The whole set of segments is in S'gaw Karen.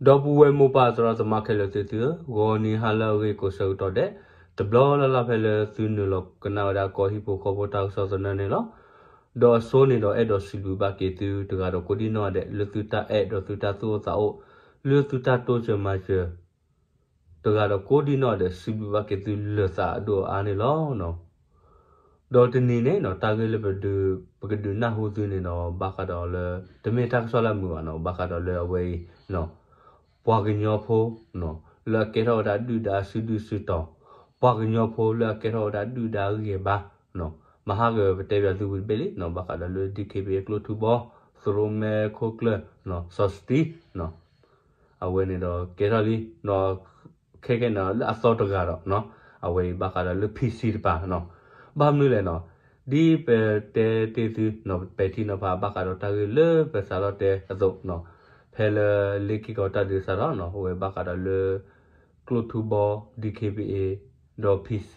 ဒီပုၢ်ဝဲၢ်မိၢ်ပၢ်သရၣ်သမါခဲလၢာ်သ့ၣ်သုဧၢ, ဂီၤနံၤဟါလၢအဂ့ၤကိးဆၢကတီၢ်ဒဲး, တဘျီလၢ်လၢ်ဖဲလၢသုနုာ်လီၤကနၣ်ဝဲဒၣ်ကီၢ်ဟံၣ်ဖိဃီဖိတၢ်ကစီၣ်သနၢၣ်န့ၣ်လီၤ. ဒီးအဆိန့ၣ်ဒီးအဲၣ်ဒိးစံးဘျုးဘၣ်က့ၤသုတဂၤဒီးကိးဒံနီၢ်ဒဲး လၢသုတၢ်အဲၣ်ဒီးသုတၢ်သူၣ်အိၣ်သးအိၣ်, လၢသုတၢ်တိစၢၤမၤစၢၤ တဂၤဒီးကိးဒံနီၢ်ဒဲး စံးဘျုးဘၣ်က့ၤသုလၢာ်သးအဒိၣ်အါန့ၣ်လီၤ. ဒီးတနံၤန့ၣ်နီၤ တၢ်ဂ့ၢ်လၢပဒုး ပကဒုးနၢ်ဟူသုန့ၣ်ဒီး ဘၣ်ဃးဒီးလၢ တမ့ၢ်တၢ်ကစီၣ်လၢအမုာ်ဘၣ်နီၤ, ဘၣ်ဃးဒီးလၢအဝဲအံၤ ပှၤကညီဖိ လၢအကဲထီၣ်ဝဲဒၣ်ဒုၣ်ဒါစုဒုၣ်စုတီၤ, ပှၤကညီဖိလၢအကဲထီၣ်ဝဲဒၣ်ဒုၣ်ဒါဂံၢ်ဘါ, မဟါကပတဲပၠးသုဝံၤတဘ့ၣ်လံနီၤ, ဘၣ်ဃးဒီးလၢ ဒီခ့ဘ့ၣ် ကျိၣ်ထူဘီ, သရိၣ်မဲ ခိၣ်ကျၢၢ်, စီၤစတံ အဝဲန့ၣ်ဒီးကဲထီၣ်လံ, ခဲကဲန့ၣ်လၢအသီတဂၤဒီး အဝဲအံၤဘၣ်ဃးဒီးလၢ PC တပၤနီၤ, ဘၣ်မနုၤလဲၣ်နီၤ, ဒ်ပတဲတ့ၢ်သု ပဲာ်ထံနီၤဖးဘၣ်ဃးဒီးတၢ်ဂ့ၢ်လၢပစးထီၣ်တဲအသိးနီၤ, ဖဲလၢလ့က့ၢ်ကီးတၢ်ဒုးစးထီၣ်နီၤ, အဝဲဘၣ်ဃးဒီးလၢ ကျိၣ်ထူဘီ, ဒီခ့ဘ့ၣ် ဒီး PC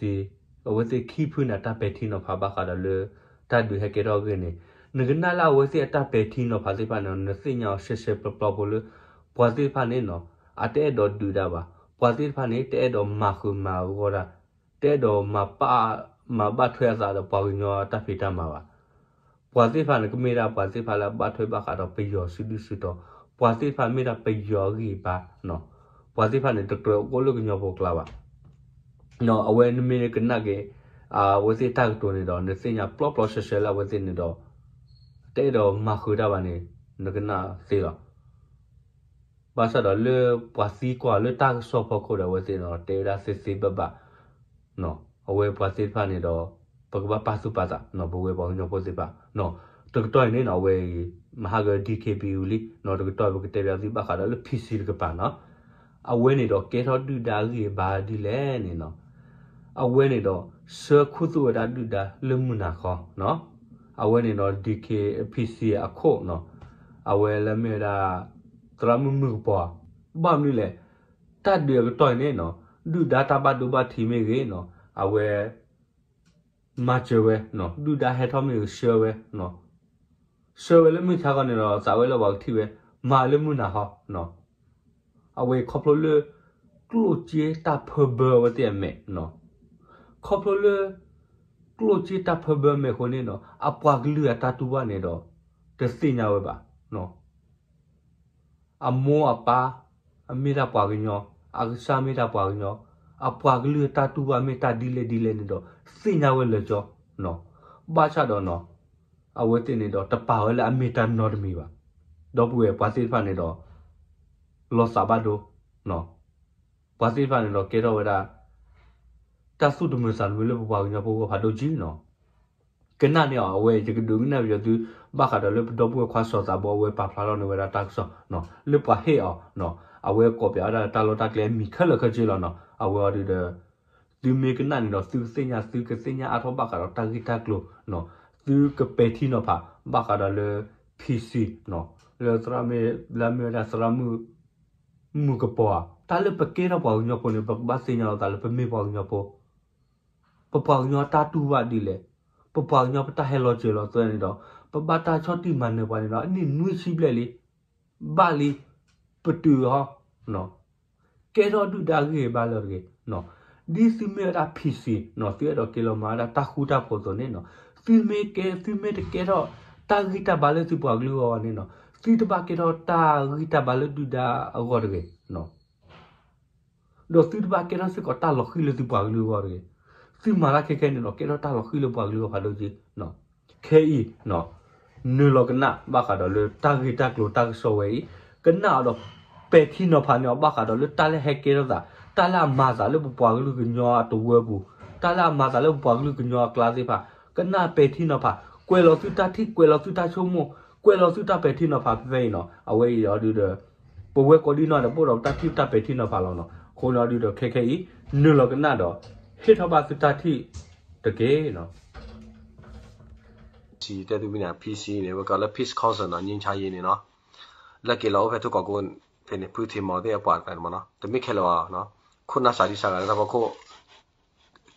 အဝဲသ့ၣ်ခံဖုန့ၣ် တၢ်ပဲာ်ထံနီၤဖးဘၣ်ဃးဒီးလၢ တၢ်ဒုးဟဲကဲထီၣ်အဂ့ၢ်န့ၣ်, နကနၣ်လၢအဝဲသ့ၣ်အတၢ်ပဲာ်ထံနီၤဖးသ့ၣ်တဖၣ်န့ၣ် နသ့ၣ်ညါအီၤရှဲရှဲပျီပျီဖိလၢ ပှၤသ့ၣ်တဖၣ်န့ၣ်နီၤ, အတအဲၣ်ဒိးဒုးတၢ်ဘၣ်, ပှၤသ့ၣ်တဖၣ်န့ၣ် တအဲၣ်ဒိးမၤဃုာ်မၤဂီၤတၢ်, တအဲၣ်ဒိးမၤပာ် မၤဘၣ်ထွဲအသးဒီးပှၤကညီတၢ်ဖံးတၢ်မၤဘၣ်. ပှၤသ့ၣ်တဖၣ်န့ၣ် ကမ့ၢ်ဒၣ်ပှၤသ့ၣ်တဖၣ်လၢအဘၣ်ထွဲဘၣ်ဃးဒီးပယီၤစုဒုၣ်စုတီၤ, ပှၤသ့ၣ်တဖၣ်မ့ၢ်ဒၣ်ပယီၤအဂံၢ်ဘါ, ပှၤသ့ၣ်တဖၣ်န့ၣ် တကြၢးအိၣ်လၢကညီဖိကျါဘၣ်. အဝဲနမ့ၢ်ကနၣ်က့ၤ အဝဲသ့ၣ်တၢ်ကတိၤန့ၣ်ဒီး နသ့ၣ်ညါပျီပျီရှဲရှဲလၢအဝဲသ့ၣ်န့ၣ်ဒီး တအဲၣ်ဒိးမၤဃုာ်တၢ်ဘၣ်န့ၣ် နကနၣ်သ့လီၤ. ဘၣ်ဆၣ်ဒီးလၢပှၤသံကွၢ်လၢတၢ်ကစီၣ်ဖီခိၣ်ဒီးအဝဲသ့ၣ်န့ၣ်ဒီး တဲဝဲဒၣ်သ့သ့ဘၣ်ဘၣ်, အဝဲပှၤသ့ၣ်တဖၣ်န့ၣ်ဒီး ပကဘၣ်ပာ်သူၣ်ပာ်သး ပဝဲပှၤကညီဖိသ့ၣ်တဖၣ်, တကတီၢ်အံၤန့ၣ်နီၤ အဝဲအံၤ မဟါက ဒီခ့ဘ့ၣ် လံ, တကတီၢ်အံၤပကတဲပၠးသုဘၣ်ဃးဒီးလၢ PC တကပၤနီၤ, အဝဲန့ၣ်ဒီးကဲထီၣ်ဒုၣ်ဒါဂံၢ်ဘါဒ်လဲၣ်န့ၣ်နီၤ, အဝဲန့ၣ်ဒီး ဆှၢခူသူၣ်ဝဲဒၣ်ဒုၣ်ဒါလၢမုၢ်နၤခီ, အဝဲန့ၣ်ဒီး ဒီခ့ PC အခိၣ်နီၤ, အဝဲလၢမ့ၢ်ဝဲဒၣ် သရၣ်မုၣ်မုၣ်ကပီၤ, ဘၣ်မနုၤလဲၣ်, တၢ်ဒုးအကတီၢ်အံၤန့ၣ်နီၤ, ဒုၣ်ဒါတၢ်ဘၣ်ဒိဘၣ်ထံးမ့ၢ်ဂ့ၤနီၤ, အဝဲ မၤစၢၤဝဲ, ဒုၣ်ဒါဟဲထီၣ်မ့ၢ်ဂ့ၤဆှၢဝဲ, ဆှၢဝဲလၢမုၢ်ဆါခီန့ၣ်ဒီး သးဝဲလၢပှၤကထံၣ်ဝဲ, မၤလၢမုၢ်နၤခီ, အဝဲခီဖျိလၢ ကျိၣ်စ့တၢ်ဖၢဘၢအဝဲသ့ၣ်အမဲာ်, ခီဖျိလၢ ကျိၣ်စ့တၢ်ဖၢဘၢအမဲာ်အဃိန့ၣ်နီၤ အပှၤကလုာ်အတၢ်တူၢ်ဘၣ်န့ၣ်ဒီး တသ့ၣ်ညါဝဲဘၣ်. အမိၢ်အပၢ် အမ့ၢ်ဒၣ်ပှၤကညီ, အကစၢ်မ့ၢ်ဒၣ်ပှၤကညီ, အပှၤကလုာ်အတၢ်တူၢ်ဘၣ်မ့ၢ်တၢ်ဒ်လဲၣ်ဒ်လဲၣ်န့ၣ်ဒီး သ့ၣ်ညါဝဲလၢာ်ကၠီ, ဘၣ်ဆၣ်ဒီးနီၤ အဝဲသ့ၣ်န့ၣ်ဒီး တပာ်ဝဲလၢအမ့ၢ်တၢ်နီတမံၤဘၣ်. ဒီပုၢ်ဝဲၢ်ပှၤသ့ၣ်တဖၣ်န့ၣ်ဒီး လီၤသးဘၣ်ဒိ, ပှၤသ့ၣ်တဖၣ်န့ၣ်ဒီးကဲထီၣ်ဝဲဒၣ် တၢ်သူၣ်တမုာ်သးတမုာ်လၢပပှၤကညီဖိအဂီၢ်ဖးဒိၣ်ကံနီၤ. ကနၣ်န့ၢ်အီၤ အဝဲယကဒုးကနၣ်ပယီၤသု ဘၣ်ဃးဒီးလၢပဒီပုၢ်ဝဲၢ်ခွါစီၤသးဘိ အဝဲပာ်ဖျါထီၣ်န့ၢ်ဝဲဒၣ်တၢ်ကစီၣ် လၢပှၤဟ့ၣ်အီၤ အဝဲကိးပၠးဝဲဒၣ်တၢ်လီၢ်တၢ်ကျဲအမံၤခဲလၢာ်ခဲဆ့လီၤနီၤ. အဝဲအီၤဒုးဒီး သုမ့ၢ်ကနၣ်န့ၣ်ဒီး သုကသ့ၣ်ညါ သုကသ့ၣ်ညါအါထီၣ်ဘၣ်ဃးဒီးတၢ်ဂ့ၢ်တၢ်ကျိၤ, သုကပဲာ်ထံနီၤဖး ဘၣ်ဃးဒီးလၢ PC လၢသရၣ်မ့ၢ် လၢအမ့ၢ်ဝဲဒၣ်သရၣ်မုၣ် မုၣ်ကပီၤဧါ. တၢ်လၢပကဲထီၣ်ပှၤကညီဖိန့ၣ် ပကဘၣ်သ့ၣ်ညါလီၤသးလၢပမ့ၢ်ပှၤကညီဖိ, ပပှၤကညီတၢ်တူၢ်ဘၣ်ဒ်လဲၣ်, ပပှၤကညီပတၢ်ဟဲလီၤစၢၤလီၤသွဲၣ်န့ၣ်ဒီး ပဘၣ်တၢ်ဆီၣ်တံၢ်မၤနၢၤပှၤန့ၣ်ဒီး အနံၣ်နွံဆံဘျဲၣ်လံ, ဘၣ်လံ, ပတုာ်ဟီ ကဲထီၣ်ဒုၣ်ဒါဂံၢ်ဘါလၢတဂ့ၤ. ဒ်သုမ့ၢ်ဝဲဒၣ် PC နီၤ သုအဲၣ်ဒိးက့ၤလီၤမၤဝဲဒၣ်တၢ်ဃူတၢ်ဖိးအသိးန့ၣ်နီၤ, သုမ့ၢ်ကဲ သုမ့ၢ်တကဲထီၣ်တၢ်ဂံၢ်တၢ်ဘါလၢသုပှၤကလုာ်အဂီၢ်န့ၣ်နီၤ, သုတဘၣ်ကဲထီၣ်တၢ်ဂံၢ်တၢ်ဘါလၢဒုၣ်ဒါအဂီၢ်တဂ့ၤ. ဒီးသုတဘၣ်ကဲထီၣ်စ့ၢ်ကီးတၢ်လီၤဃံၤလၢသုပှၤကလုာ်အဂီၢ်တဂ့ၤ. သုမၤတၢ်ခဲခဲန့ၣ်ဒီး ကဲထီၣ်တၢ်လီၤဃံၤလၢပှၤကလုာ်အဂီၢ်ဖးဒိၣ်ကံ. ခဲအံၤ နုာ်လီၤကနၣ်ဘၣ်ဃးဒီးလၢတၢ်ဂ့ၢ်တၢ်ကျိၤတၢ်ကစီၣ်ဝဲအံၤ, ကနၣ်အီၤဒီးပဲာ်ထံနီၤဖးန့ၢ်အီၤဘၣ်ဃးဒီးလၢတၢ်လၢဟဲကဲထီၣ်သး, တၢ်လၢအမၤသးလၢပပှၤကလုာ်ကညီအတဝၢပူၤ, တၢ်လၢအမၤသးလၢပပှၤကလုာ်ကညီအကျါသ့ၣ်တဖၣ်, ကနၣ်ပဲာ်ထံနီၤဖး, ကွဲးလီၤသုတၢ်ထံၣ်, ကွဲးလီၤသုတၢ်ဆိကမိၣ်, ကွဲးလီၤသုတၢ်ပဲာ်ထံနီၤဖးဖဲဖဲအံၤနီၤ. အဝဲအံၤအီၤဒုးဒီး ပဝဲကိးဒံနီၢ်ဒီး ပအိၣ်ဒီးပတၢ်ထံၣ်တၢ်ပဲာ်ထံနီၤဖးလီၤနီၤ. အဃိန့ၣ်အီၤဒုးဒီးခဲခဲအံၤ နုာ်လီၤကနၣ်ဒီး ဟ့ၣ်ထီၣ်ဘၣ်သုတၢ်ထံၣ်တက့ၢ်နီၤ. စံးတဲသုမံၤန့ၣ် PC န့ၣ် ဝဲကီးလၢ Peace Council နီၤ ငြိမ်းချမ်းရေး န့ၣ်နီၤ, လၢက့ၤလီၤအိၣ်ဖဲထူကီၢ်ကိးဖဲန့ၣ် ဖုထံမီၤသ့ၣ်အပှၤတနီၤမနီၤ တမ့ၢ်ခဲလၢာ်ဘၣ်နီၤ, ခိၣ်နၢ်စၤဒံစၤဂၤလၢတၢ်ဖီ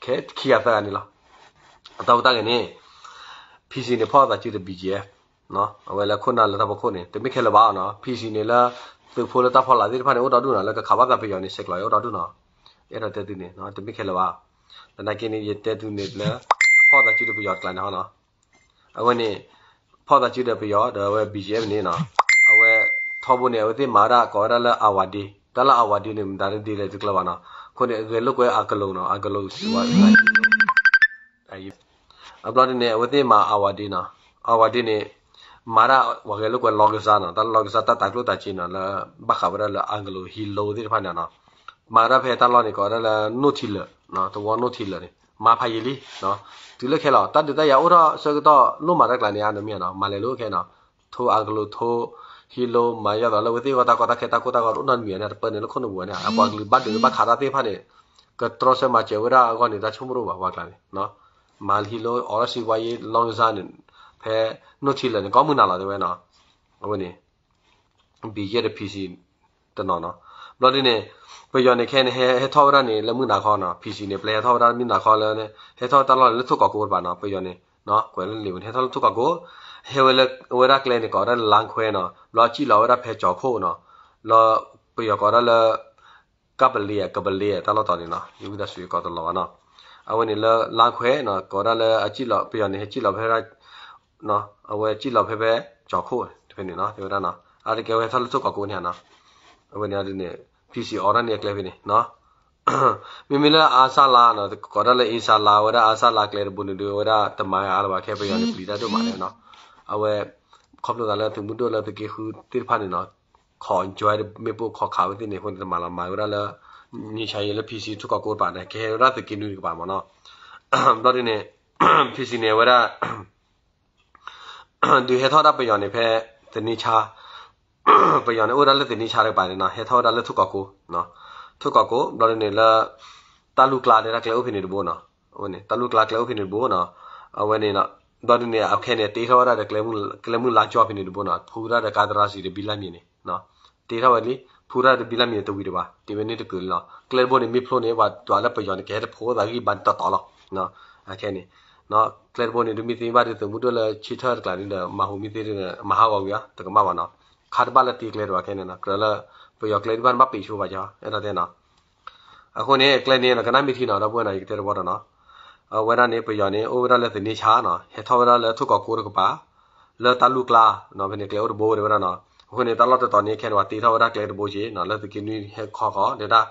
ခိၣ် ခဲခံဂၤသၢဂၤန့ၣ်လီၤ. အတၢ်ဟူးတၢ်ဂဲၤန့ၣ် PC န့ၣ် ဖီၣ်သးစုဒီး BGF အဝဲလၢခိၣ်နၢ်လၢတၢ်ဖီခိၣ်န့ၣ် တမ့ၢ်ခဲလၢာ်ဘၣ်နီၤ, PC န့ၣ်လၢ သုးဖိလၢတၢ်ဖီလာ်သ့ၣ်တဖၣ်န့ၣ် အိၣ်ဒီဒူၣ်နီၤ လၢကခးဘၣ်သးပယီၤန့ၣ် ဆဲးကျိးအံၤအိၣ်ဒီဒူၣ်နီၤ. အဲၣ်ဒိးတဲသုန့ၣ် တမ့ၢ်ခဲလၢာ်ဘၣ်. သနာ်က့န့ၣ် ယတဲသုန့ၣ်လၢ အဖီၣ်သးစုဒီးပယီၤတကျါန့ၣ်ဟီနီၤ. အဝဲန့ၣ် ဖီၣ်သးစုဒီးပယီၤ ဒီးအဝဲ ဘီကၠ့အ့ၣ်ဖၣ် န့ၣ်နီၤ. အဝဲ ထီဘိန့ၣ် အဝဲသ့ၣ်မၤဝဲဒၣ်ကိးဝဲဒၣ်လၢ အဝၤဒ့, တၢ်လၢအဝၤဒ့န့ၣ် မတၤဒ်လဲၣ်တကျၢၤဘၣ်နီၤ. အဃိန့ၣ် ဂဲၤလိာ်ကွဲအကလိၤနီၤ, အကလိၤ အဘျီဒ်န့ၣ် အဝဲသ့ၣ်မၤအဝၤဒ့နီၤ. အဝၤဒ့န့ၣ် မၤဒၣ်ပှၤဂဲၤလိာ်ကွဲလီကစၢ်နီၤ, တၢ်လီကစၢ် တၢ်တၤကျိၣ်တၤစ့နီၤ လၢဘၣ်ဃးဝဲဒၣ်လၢအကလိၤ ဟံးလိသ့ၣ်တဖၣ်န့ၣ်နီၤ. မၤဒၣ်ဖဲတၢ်လီၢ်န့ၣ် ကိးဝဲဒၣ်လၢ နိၣ်ထံလၢာ်, သဝီနိၣ်ထံလၢာ်န့ၣ် မၤဖးယံာ်လံ. တုၤလၢခဲလီၤ တၢ်ဒုးတၢ်ယၤအိၣ်ထီၣ်ဆၢကတီၢ် လိၣ်မၤတၢ်ကျါန့ၣ် အါန့ၣ်မ့ၢ်နီၤ, မၤလဲၤလိခဲနီၤ, ထိအကလိၤ ထိဟံးလိ မၤယါသိးလၢအဝဲသ့ၣ်အဂီၢ် တၢ်ကီတၢ်ခဲ တၢ်ကိၢ်တၢ်ဂီၤ တအိၣ်နီတမံၤန့ၣ် တပၢန့ၣ်လၢခိၣ်နူာ်ပူၤန့ၣ် အပှၤကလုာ်ဘၣ်ဒိးဘၣ်ခးတၢ်သ့ၣ်တဖၣ်န့ၣ် ကတြီဆၢမၤစၢၤဝဲဒၣ်အဂီၢ်န့ၣ် တၢ်ဆိကမိၣ်တအိၣ်ဘၣ် ပှၤကျါန့ၣ် မၤဟံးလိ အိးထီၣ်စံးဝါယ့ လီကစၢ်န့ၣ် ဖဲနိၣ်ထံလၢာ်န့ၣ် ကိးမုၢ်နၤလီၤ တဲဝဲနီၤ. အဝဲန့ၣ် ဘံယဲၢ်ဒီး ဖံစံ တနီၤနီၤ. ဘျီဒ်န့ၣ် ပယီၤန့ၣ် ခဲအံၤန့ၣ် ဟဲထီၣ်ဝဲဒၣ်န့ၣ် လၢမုၢ်နၤခီနီၤ, ဖံစံန့ၣ် ပျဲဟဲထီၣ်ဝဲဒၣ်မုၢ်နၤခီလၢ ဟဲထီၣ်တၢ်လီၢ်န့ၣ် လၢထိၣ်ကီးကိးတပၤနီၤ, ပယီၤန့ၣ် ကွဲးလၢလံာ်ဝဲန့ၣ် ဟဲထီၣ်လၢထိၣ်ကီးကိး, ဟဲဝဲလၢ ဝဲဒၣ်ကျဲန့ၣ် ကိးဝဲဒၣ်လၢလါခွဲနီၤ, ဘျီစံၣ်လီၤဝဲဒၣ်ဖဲကၠီၤခိၣ်နီၤ, လၢပယီၤကိးဝဲဒၣ်လၢ ကပလ့ ကပလ့ တၢ်လီၢ်တီၤန့ၣ်နီၤ, ယဝံသးစူၤကိးတလီၤဘၣ်နီၤ. အဝဲန့ၣ်လၢလါခွဲနီၤ ကိးဝဲဒၣ်လၢအစံၣ်လီၤ ပယီၤန့ၣ် ဟဲစံၣ်လီၤဖဲ အဝဲစံၣ်လီၤဖဲဖဲကၠီၤခိၣ်တဖဲန့ၣ်နီၤ, တဲဝဲဒၣ်နီၤ, အါတကဲဝဲဟဲထီၣ်လၢထိၣ်ကီးကိးန့ၣ်နီၤ. အဝဲန့ၣ်ဒ်န့ၣ် ဖံစံအိးထီၣ်န့ၢ်အကျဲဖဲန့ၣ်နီၤ. မ့မ့ၢ်လၢအါစၢ်လါနီၤ ကိးဒၣ်လၢအ့စၢ်လါ ဝဲဒၣ်အါစၢ်လါကျဲတဘိန့ၣ်ဒုး အဝဲဒၣ်တမၤအါလၢၤဘၣ် ခဲပယီၤန့ၣ်ပျံၤတၢ်ဒိၣ်မးန့ၣ်နီၤ. အဝဲ ခီဖျိသးလၢသုးမုၢ်ဒိၣ်လၢသုးက့ဃုသ့ၣ်တဖၣ်န့ၣ်နီၤ ခိး join မ့ၣ်ပိၢ်ခိးခးဝဲသ့ၣ်န့ၣ်အဃိန့ၣ် တမၤလီၤမၤဝဲဒၣ်လၢ နံၣ်ဆါယံၤလၢ ဖံစံ ထိၣ်ကီးကိးတပၤန့ၣ် ကဟဲဝဲဒၣ်သုးက့နွံတကပၤမ့ၢ်နီၤ. ဘျီဒ်န့ၣ် ဖံစံန့ၣ် အဝဲဒၣ် ဒုးဟဲထီၣ်ဒၣ်ပယီၤန့ၣ်ဖဲ သန့ဆါ ပယီၤန့ၣ်အိၣ်ဝဲဒၣ်လၢသန့ဆါတကပၤန့ၣ်နီၤ ဟဲထီၣ်ဝဲဒၣ်လၢထိၣ်ကီးကိး ထိၣ်ကီးကိး ဘျီဒ်န့ၣ်လၢ တၢ်လူၢ်ကျါဒၣ်တၢ်ကျဲအိၣ်ဖဲန့ၣ်တဘိနီၤ. အဝဲန့ၣ် တၢ်လူၢ်ကျါကျဲအိၣ်ဖဲန့ၣ်တဘိနီၤ. အဝဲန့ၣ် ဘျီဒ်န့ၣ် အခဲန့ၣ် တ့ထီၣ်ဝဲဒၣ်ဒီး ကျဲမုၢ်လါကၠီဖဲန့ၣ်တဘိနီၤ ဖုဒၣ်ဒီးကါသရၣ်စံးဒီးဘံလၢမံၤန့ၣ် တ့ထီၣ်ဝဲလံ ဖုဒၣ်ဒီးဘံလၢမံၤတဝံၤတဘၣ် တ့ဝဲန့ၣ်တကုာ်လီၤ. ကျဲတဘိန့ၣ် မ့ၢ်ဖျိန့ၣ် ပှၤဒွးလၢပယီၤန့ၣ် ကဟဲတဖိသးဂံၢ်ဘါန့ၣ်တီတီလီၤ. အခဲန့ၣ် ကျဲတဘိန့ၣ် ဒ်မ့ၢ်သ့ဘၣ်ဒ်သုးမုၢ်ဒိၣ်လၢဆ့ထၢၣ်တကျါန့ၣ်ဒီး မၤဟူးမ့ၢ်သ့ဒီး မၤဟးဂီၤဝံၤဧါ တကမၣ်ဘၣ်နီၤ. ခါတဘၣ်လၢတ့ကျဲတဘၣ်ခဲန့ၣ်နီၤ ကြၢးလၢ ပယီၤကျဲတဘၣ်န့ၣ် ဘၣ်ပံာ်ဆိဘၣ်ကီ အဲၣ်ဒိးတဲနီၤ. အဃိန့ၣ် ကျဲန့ၣ်နီၤ ကနၣ်မ့ၢ်ထံနီၤ ဒီပုၢ်ဝဲၢ်နီၤ ယကတဲတဘီဒီးနီၤ. အဝဲဒၣ်န့ၣ် ပယီၤန့ၣ် အိၣ်ဝဲဒၣ်လၢသန့ဆါနီၤ ဟဲထီၣ်ဝဲဒၣ်လၢထိၣ်ကီးကိးတကပၤ လၢတၢ်လူၢ်ကျါ ဖဲန့ၣ်ကျဲအိၣ်တဘိတဲဝဲဒၣ်နီၤ. အဃိန့ၣ် တၢ်လီၢ်တတီၤန့ၣ် ခဲန့ၣ် ပှၤတ့ထီၣ်ဝဲဒၣ်ကျဲတဘိက့ၤနီၤ လၢသုးက့နွံဟဲခီဃီ တဲဒၣ်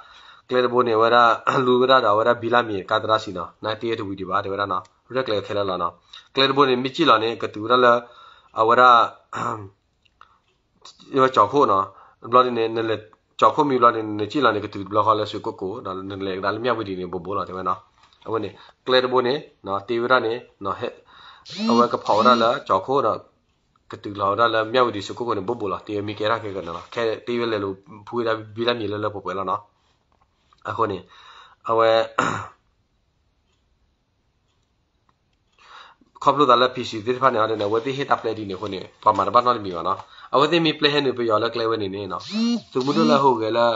ကျဲတဘိန့ၣ် အဝဲဒၣ် လူဝဲဒၣ်ဒီးအဝဲဒၣ်ဘံလၢမံၤ ကါသရၣ်စံးနီၤ နတ့တဝံၤဒံးဘၣ် တဲဝဲဒၣ်နီၤ ရဲၣ်ကျဲၤခဲလၢာ်လီၤနီၤ. ကျဲတဘိန့ၣ် မ့ၢ်စံၣ်လီၤန့ၣ် ကတုၤဝဲဒၣ်လၢ အဝဲဒၣ် ကၠီၤခိၣ်နီၤ. ဘျီဒ်န့ၣ် နလဲၤကၠီၤခိၣ်မံၤဘျီန့ၣ် နစံၣ်လီၤန့ၣ် ကတုၤတဘျီဃီလၢစူးကိၣ်ကိၣ် ဒီးနလဲၤကဒါလၢမၠၣ်ဝတံၤန့ၣ် ဘိးဘိလီၤ တဲဝဲနီၤ. အဝဲန့ၣ် ကျဲတဘိန့ၣ် တ့ဝဲဒၣ်န့ၣ် အဝဲကဖီးဝဲဒၣ်လၢကၠီၤခိၣ်ဒီး ကတုၤလီၤဝဲဒၣ်လၢမၠၣ်ဝတံၤစူးကိၣ်ကိၣ်န့ၣ် ဘိးဘိလီၤ တ့ဝဲမံၤကဲထီၣ်ခဲကနၤလီၤ. ခဲတ့ဝဲလဲၤလိာ်ဖုဝဲဒၣ်ဘံလၢမံၤလၢလၢပှဲၤပှဲၤလီၤနီၤ. အဃိန့ၣ် အဝဲ ခီဖျိသးလၢ ဖံစံ သ့ၣ်တဖၣ်န့ၣ် အဝဲသ့ၣ်ဟ့ၣ်တၢ်ပျဲဒ်န့ၣ်အဃိန့ၣ် ပှၤမၤတဘၣ်နီတမံၤဘၣ်နီၤ. အဝဲသ့ၣ်မ့ၢ်ပျဲဟဲနုာ်ပယီၤလၢကျဲဝဲန့ၣ်န့ၣ် သုးမုၢ်ဒိၣ်လၢဟူးဂဲၤလၢ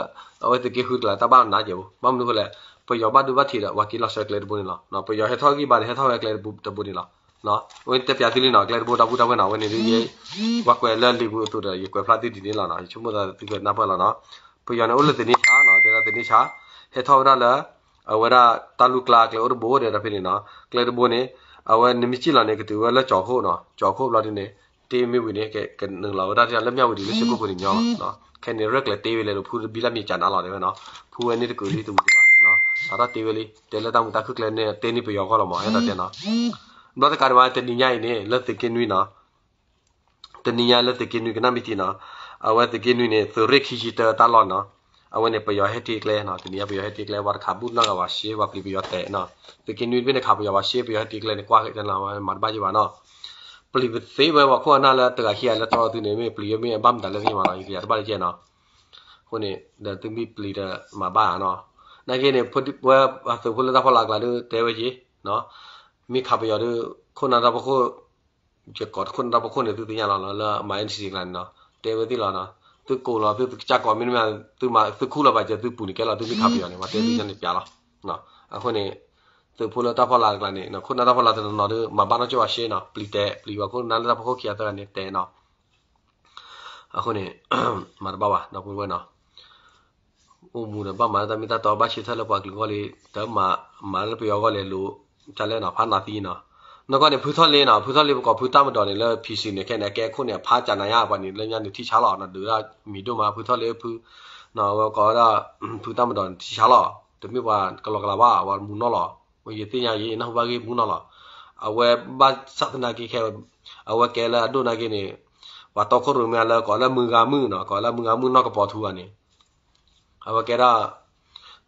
အဝဲသုးက့ဃုတကျါ တၢ်ဘၣ်နးကဲးဘိ ဘၣ်မနုၤအဃိလဲၣ် ပယီၤဘၣ်ဒိဘၣ်ထံးဒီး ပှၤက့ၤလီၤဆှၢကျဲတဘိန့ၣ်လီၤ. ပယီၤဟဲထီၣ်ဂံၢ်ဘါန့ၣ် ဟဲထီၣ်ဝဲကျဲတဘိန့ၣ်လီၤ. အဝဲတဲပၠးသုလံနီၤ ကျဲတဘိဒီပုၢ်ဒီဝဲၢ်နီၤ အဝဲန့ၣ်ဒ်ယဲ ပှၤကွဲးလၢလံာ်ပူၤအသိးဒီး ယကွဲးဖျါသုဒ်န့ၣ်လီၤနီၤ. ယဆိကမိၣ်သးသုကနၢ်ပၢၢ်လီၤနီၤ. ပယီၤန့ၣ်အိၣ်လၢသန့ဆါနီၤ တဲဒၣ်သန့ဆါ ဟဲထီၣ်ဝဲဒၣ်လၢ အဝဲဒၣ်တၢ်လူၢ်ကျါကျဲအိၣ်တဘိဒီးဖဲန့ၣ်နီၤ ကျဲတဘိန့ၣ် အဝဲနမ့ၢ်စံၣ်လီၤန့ၣ် ကတုၤဝဲလၢကၠီၤခိၣ်နီၤ ကၠီၤခိၣ်ဘျီဒ်န့ၣ် တ့မ့ၢ်ဝံၤန့ၣ် ကနုာ်လီၤဝဲဒၣ်လၢမၠၣ်ဝတံၤလၢစူးကိၣ်ကိၣ်န့ၣ်ညီလီၤ. ခဲန့ၣ် ရဲၣ်ကျဲၤတ့ဝဲလဲၤလိာ်ဖုဘံလၢမံၤကနၤလီၤ တဲဝဲနီၤ ဖုဝဲန့ၣ်တကုာ်လံတဝံၤဒံးဘၣ် စးထီၣ်တ့ဝဲလံ တဲလၢတၢ်မုာ်တၢ်ခုၣ်ကျဲန့ၣ် တ့န့ၢ်ပယီၤဂီၢ်လီၤမး အဲၣ်ဒိးတဲနီၤ. ဘျီတကးဒံးဘၣ် တနံၤညါအံၤန့ၣ် လၢသုးက့နွံနီၤ တနံၤညါလၢသုးက့နွံကနၣ်မ့ၢ်ထံနီၤ အဝဲသုးက့နွံန့ၣ် သုးရ့ၣ်ခံဆံတၢတၢ်လီၢ်နီၤ အဝဲန့ၣ် ပယီၤဟဲတ့ကျဲနီၤ တနံၤညါပယီၤဟဲတ့ကျဲ ပှၤတခးဘူၣ်နီၢ်ဂၤဘၣ်ရှဲ ပှၤပျံၤပယီၤတဲာ်နီၤ သုးက့နွံတဘ့ၣ်န့ၣ် ခးပယီၤဘၣ်ရှဲ ပယီၤဟဲတ့ကျဲန့ၣ် ကွၢ်က့ၤနီၤ မၤတဘၣ်ယံၤဘၣ်နီၤ ပျံၤပသ့ဝဲပှၤခိၣ်အနၢ်လၢတဂၤခံဂၤလၢတြီသုန့ၣ် မ့ၢ်ပျံၤဝဲမ့ၢ်အဘၣ်မတၤလၢကညီမးနီၤ ယကယၤတဘၣ်လၢကဲနီၤ အဃိန့ၣ် ဒီးသုမ့ၢ်ပျံၤဒီးမၤဘၣ်နီၤ နာ်က့န့ၣ် ဝဲသုးဖိလၢတၢ်ဖီလာ်အကျါဒုးတဲဝဲက့ၤ မ့ၢ်ခးပယီၤဒုး ခိၣ်နၢ်တၢ်ဖီခိၣ် ယကိးခိၣ်နၢ်တၢ်ဖီခိၣ်န့ၣ် သုသ့ၣ်ညါလီၤလၢအမၤ NCA ကျါန့ၣ်နီၤ တဲဝဲသ့ၣ်လီၤနီၤ သုကိးလီၤ သုကစၢ်ကိးမ့တမ့ၢ် သုမၤသုခူၣ်လီၤဘၣ်စၢၤ သုပူၤန့ၣ်ကဲလီၤ သုမ့ၢ်ခးပယီၤန့ၣ် ပှၤတဲသုညါန့ၣ်ပျးလီၤ အဃိန့ၣ် သုးဖိလၢတၢ်ဖီလာ်တကျါန့ၣ် ခိၣ်နၢ်တၢ်ဖီလာ်တနီၤနီၤဒုး မၤဘၣ်နီၢ်ကၠိၣ်ဘၣ်ရှဲနီၤ ပျံၤတဲာ် ပျံၤဘၣ်ခိၣ်နၢ်လၢတၢ်ဖီခိၣ်ခံဂၤသၢဂၤန့ၣ်တဲာ်နီၤ အဃိန့ၣ် မၤတဘၣ်ဘၣ် ဒီပုၢ်ဝဲၢ်နီၤ, အိၣ်မူဒီးဘၣ်မၤလၢတၢ်မ့ၢ်တၢ်တီ ဘၣ်ဆၢထၢၣ်လၢပှၤကလုာ်အဂီၢ်လံ, တမၤ မၤလၢပယီၤအဂီၢ်လဲၤလိၤ တၢ်လဲၣ်နီၤ ဖးနးသံနီၤ, နီၢ်ကီၢ်န့ၣ် ဖုထီၣ်လ့နီၤ, ဖုထီၣ်လ့ပကိးဖုတၢ်မဒီးန့ၣ်လၢ ဖံစံန့ၣ် ခဲန့ၣ် အကဲအခိၣ်န့ၣ် အဖးကနၤညါပှၤန့ၣ် လၢညါန့ၣ်ထံဆါလီၤနီၤ, ဒုးဒၣ်မံၤဒိၣ်မး ဖုထီၣ်လ့ဖု နီၤ အဝဲကိးဝဲဒၣ် ဖုတၢ်မဒီးန့ၣ်ထံဆါလီၤ, တမ့ၢ်ပှၤကလီကလီဘၣ် ပှၤမူနီၢ်လီၤ, ယသ့ၣ်ညါယဲ ယနၢ်ဟူဘၣ်ဂ့ၢ်မူနီၢ်လီၤ, အဝဲဘၣ်ဆၣ်သနာ်က့ခဲ အဝဲကဲလၢအဒိၣ်နာ်က့န့ၣ် ပှၤတီခိၣ်ရိၣ်မဲလၢကိးလၢမုၢ်ဂၤမုၢ်နီၤ, ကိးလၢမုၢ်ဂၤမုၢ်နီၢ်ကပီၤထူဂၤန့ၣ် အဝဲကဲဒၣ်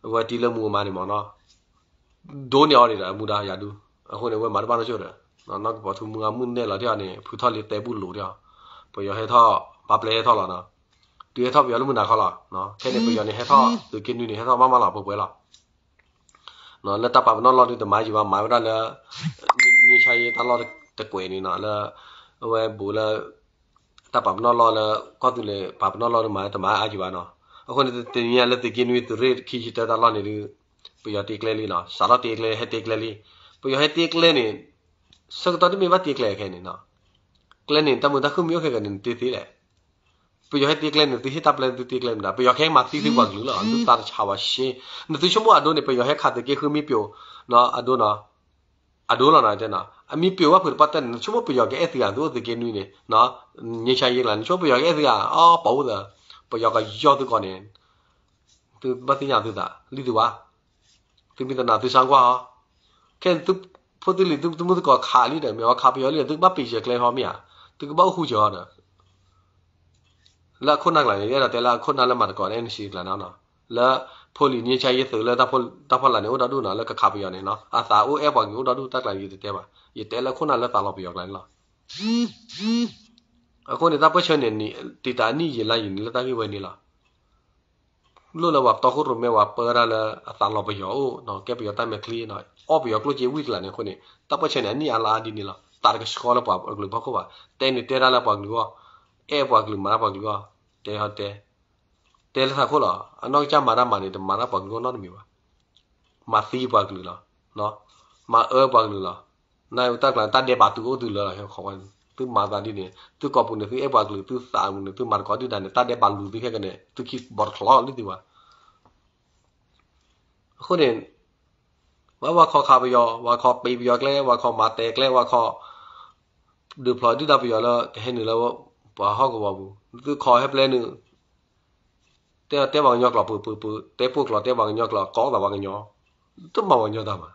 အဝဲတံၤလၢမူအမါန့ၣ်မ့ၢ်နီၤ, ဒိးန့ၢ်အီၤဒံးဒီး မူဒါယၤဒု, အဃိန့ၣ် အဝဲမၤတဘၣ်နီၢ်ကၠိဒီး နီၢ်ကပီၤထူမုၢ်ဂၤမုၢ်နဲၣ်လီၤဒံးအီၤန့ၣ် ဖုထီၣ်လ့တဲဘူၣ်လိၤဒံးအီၤ, ပယီၤဟဲထီၣ် ဘၣ်ပျဲဟဲထီၣ်လီၤနီၤ, တုၤဟဲထီၣ်ပယီၤလၢမုၢ်နၤခီလီၤ, ခဲန့ၣ် ပယီၤန့ၣ်ဟဲထီၣ် သုးက့နွံန့ၣ် ဟဲထီၣ်မးမးလီၤ ပှဲၤပှဲၤလီၤ လၢတၢ်ပာ်ပနီၣ်လီၢ်ဒုတမၤယံၤဘၣ် မၤဝဲဒၣ်လၢ ငြိမ်းချမ်းရေး တၢ်လီၢ်တကွဲးန့ၣ်နီၤ လၢ အဝဲဘူးလၢ တၢ်ပာ်ပနီၣ်လီၢ်လၢ ကီၢ်သူလ့ၤပာ်ပနီၣ်လီၢ်ဒုမၤတမၤအါယံၤဘၣ်နီၤ, အဃိန့ၣ် တနံၤညါလၢသုးက့နွံသုးရ့ၣ်ခံဆံတၢတၢ်လီၢ်န့ၣ်ဒု ပယီၤတ့ကျဲလံနီၤ, စးထီၣ်တ့ကျဲ ဟဲတ့ကျဲလံ, ပယီၤဟဲတ့ကျဲန့ၣ် ဆၢကတီၢ်တမ့ၢ်ဘၣ်တ့ကျဲခဲန့ၣ်နီၤ, ကျဲန့ၣ် တၢ်မုာ်တၢ်ခုၣ်မ့ၢ်အိၣ်ခဲကန့ၣ် နတ့သ့လဲၣ် ပယီၤဟဲတ့ကျဲန့ၣ် သုဟ့ၣ်တၢ်ပျဲသုတ့ကျဲမတၤ, ပယီၤခဲမၤသံသုပှၤကလုာ်လီၤ, သုသးတဆါဘၣ်ရှ့, နသုဆိကမိၣ်အဒိန့ၣ် ပယီၤဟဲခးသုးက့ဃုမံပိာ်, အဒိနီၤ, အဒိလီၤနီၤတဲနီၤ, အမံပိာ်ဘၣ်ဖုးတပၣ်တၢၢ်န့ၣ် နဆိကမိၣ်ပယီၤကအဲၣ်သုဂၤ သုအိၣ်သုးက့နွံန့ၣ်, ငြိမ်းချမ်းရေး ကျါ နဆိကမိၣ်ပယီၤကအဲၣ်သုဂၤ အီ ပအိၣ်သၢ, ပယီၤကယီၢ်သုကိးန့ၣ် သုဘၣ်သ့ၣ်ညါသုသး လံသုဝါ, သုမ့ၢ်တနာ်သုဆါကွၢ်ဟီ, ခဲသုဖိသုလံၤ သုမုၢ်သကိးခးလံဒီး မ့ၢ်အီခးပယီၤလံဒီး သုကဘၣ်ပ့ၤစၢၤကျဲဟီမ့ၢ်ဧါ, သုကဘၣ်အိၣ်ဃူစၢၤဟီဒီး လၢအခိၣ်နၢ်ကျါန့ၣ် ယအဲၣ်ဒိးတဲလၢအခိၣ်နၢ်လၢမၤသကိး NCA ကျါန့ၣ်နီၤ, လၢဖိလံၤ ငြိမ်းချမ်းရေး သုးလၢတၢ်ဖီလာ်န့ၣ် အိၣ်ဒီဒူၣ်နီၤ, လၢကခးပယီၤန့ၣ်နီၤ, အသးအိၣ်အဲၣ်ပှၤကလုာ်အိၣ်ဒီဒူၣ် တၢ်ကျါန့ၣ် ယတတဲဘၣ်, ယတဲလၢအခိၣ်နၢ်လၢသးလီၤပယီၤကျါန့ၣ်လီၤ. အဃိန့ၣ် တၢ်ပၢၢ်ဆၢန့ၣ် တံာ်တာ်အနံၣ်ယံာ်လါယံာ်န့ၣ် လၢတၢ်ဂ့ၢ်ဝဲန့ၣ်လီၤ. လိၣ်လၢပှၤတီခိၣ်ရိၣ်မဲ ပှၤပၢဝဲဒၣ်လၢအသးလီၤပယီၤအိၣ်နီၤ, ကဲပယီၤတၢ်မဲာ်ချံနီၤ, အီၣ်ပယီၤကျိၣ်စ့ဝံၤကျါန့ၣ်အဃိန့ၣ် တၢ်ပၢၢ်ဆၢန့ၣ် အနံၣ်အါလါအါဒ်န့ၣ်လီၤ. သးတကဆှီလၢပှၤကလုာ်ဖီခိၣ်ဘၣ်. တဲန့ၣ်တဲတၢ်လၢပှၤကလုာ်အဂီၢ်, အဲၣ်ပှၤကလုာ်မၤတၢ်ပှၤကလုာ်အဂီၢ်, တဲဟီတဲ, တဲလၢသးခိၣ်လီၤ. အနီၢ်ကစၢ်မၤတၢ်မၤန့ၣ် တမၤတၢ်ပှၤကလုာ်အဂီၢ်နီတမံၤဘၣ်. မၤသံပှၤကလုာ်လီၤ. မၤအၢပှၤကလုာ်လီၤ. နတၢ်ကျါန့ၣ် တၢ်ဒဲးဘးတုၤအိၣ်တုၤလၢလီၤ. ဟဲခီဝဲန့ၣ် သုမၤသးဒ်န့ၣ် သုကိာ်ပူၤန့ၣ် သုအဲၣ်ပှၤကလုာ် သုသးမုာ်န့ၣ် သုမၤသကိးဒုၣ်ဒါန့ၣ် တၢ်ဒဲးဘးလူၤသုခဲကနံၣ် သုခံဘီတချီလီၤ လံသုဝါ. အဃိန့ၣ် ဝဲဝၤခီခးပယီၤ, ဝၤခီပံးပယီၤကျဲ, ဝၤခီမၤတဲာ်ကျဲ, ဝၤခီ ဒုးဖျိးဒုၣ်ဒါပယီၤလၢကဟဲနုာ်လၢပှၤဟီၣ်ကဝီၤပူၤ, သုခီဟဲပျဲနုာ်, တဲတဲပှၤကညီကျိာ် ပှၤပှၤပှၤ တဲပိာ်ကျိာ် တဲပှၤကညီကျိာ် ကိးသးပှၤကညီ, တမၤပှၤကညီတၢ်မး,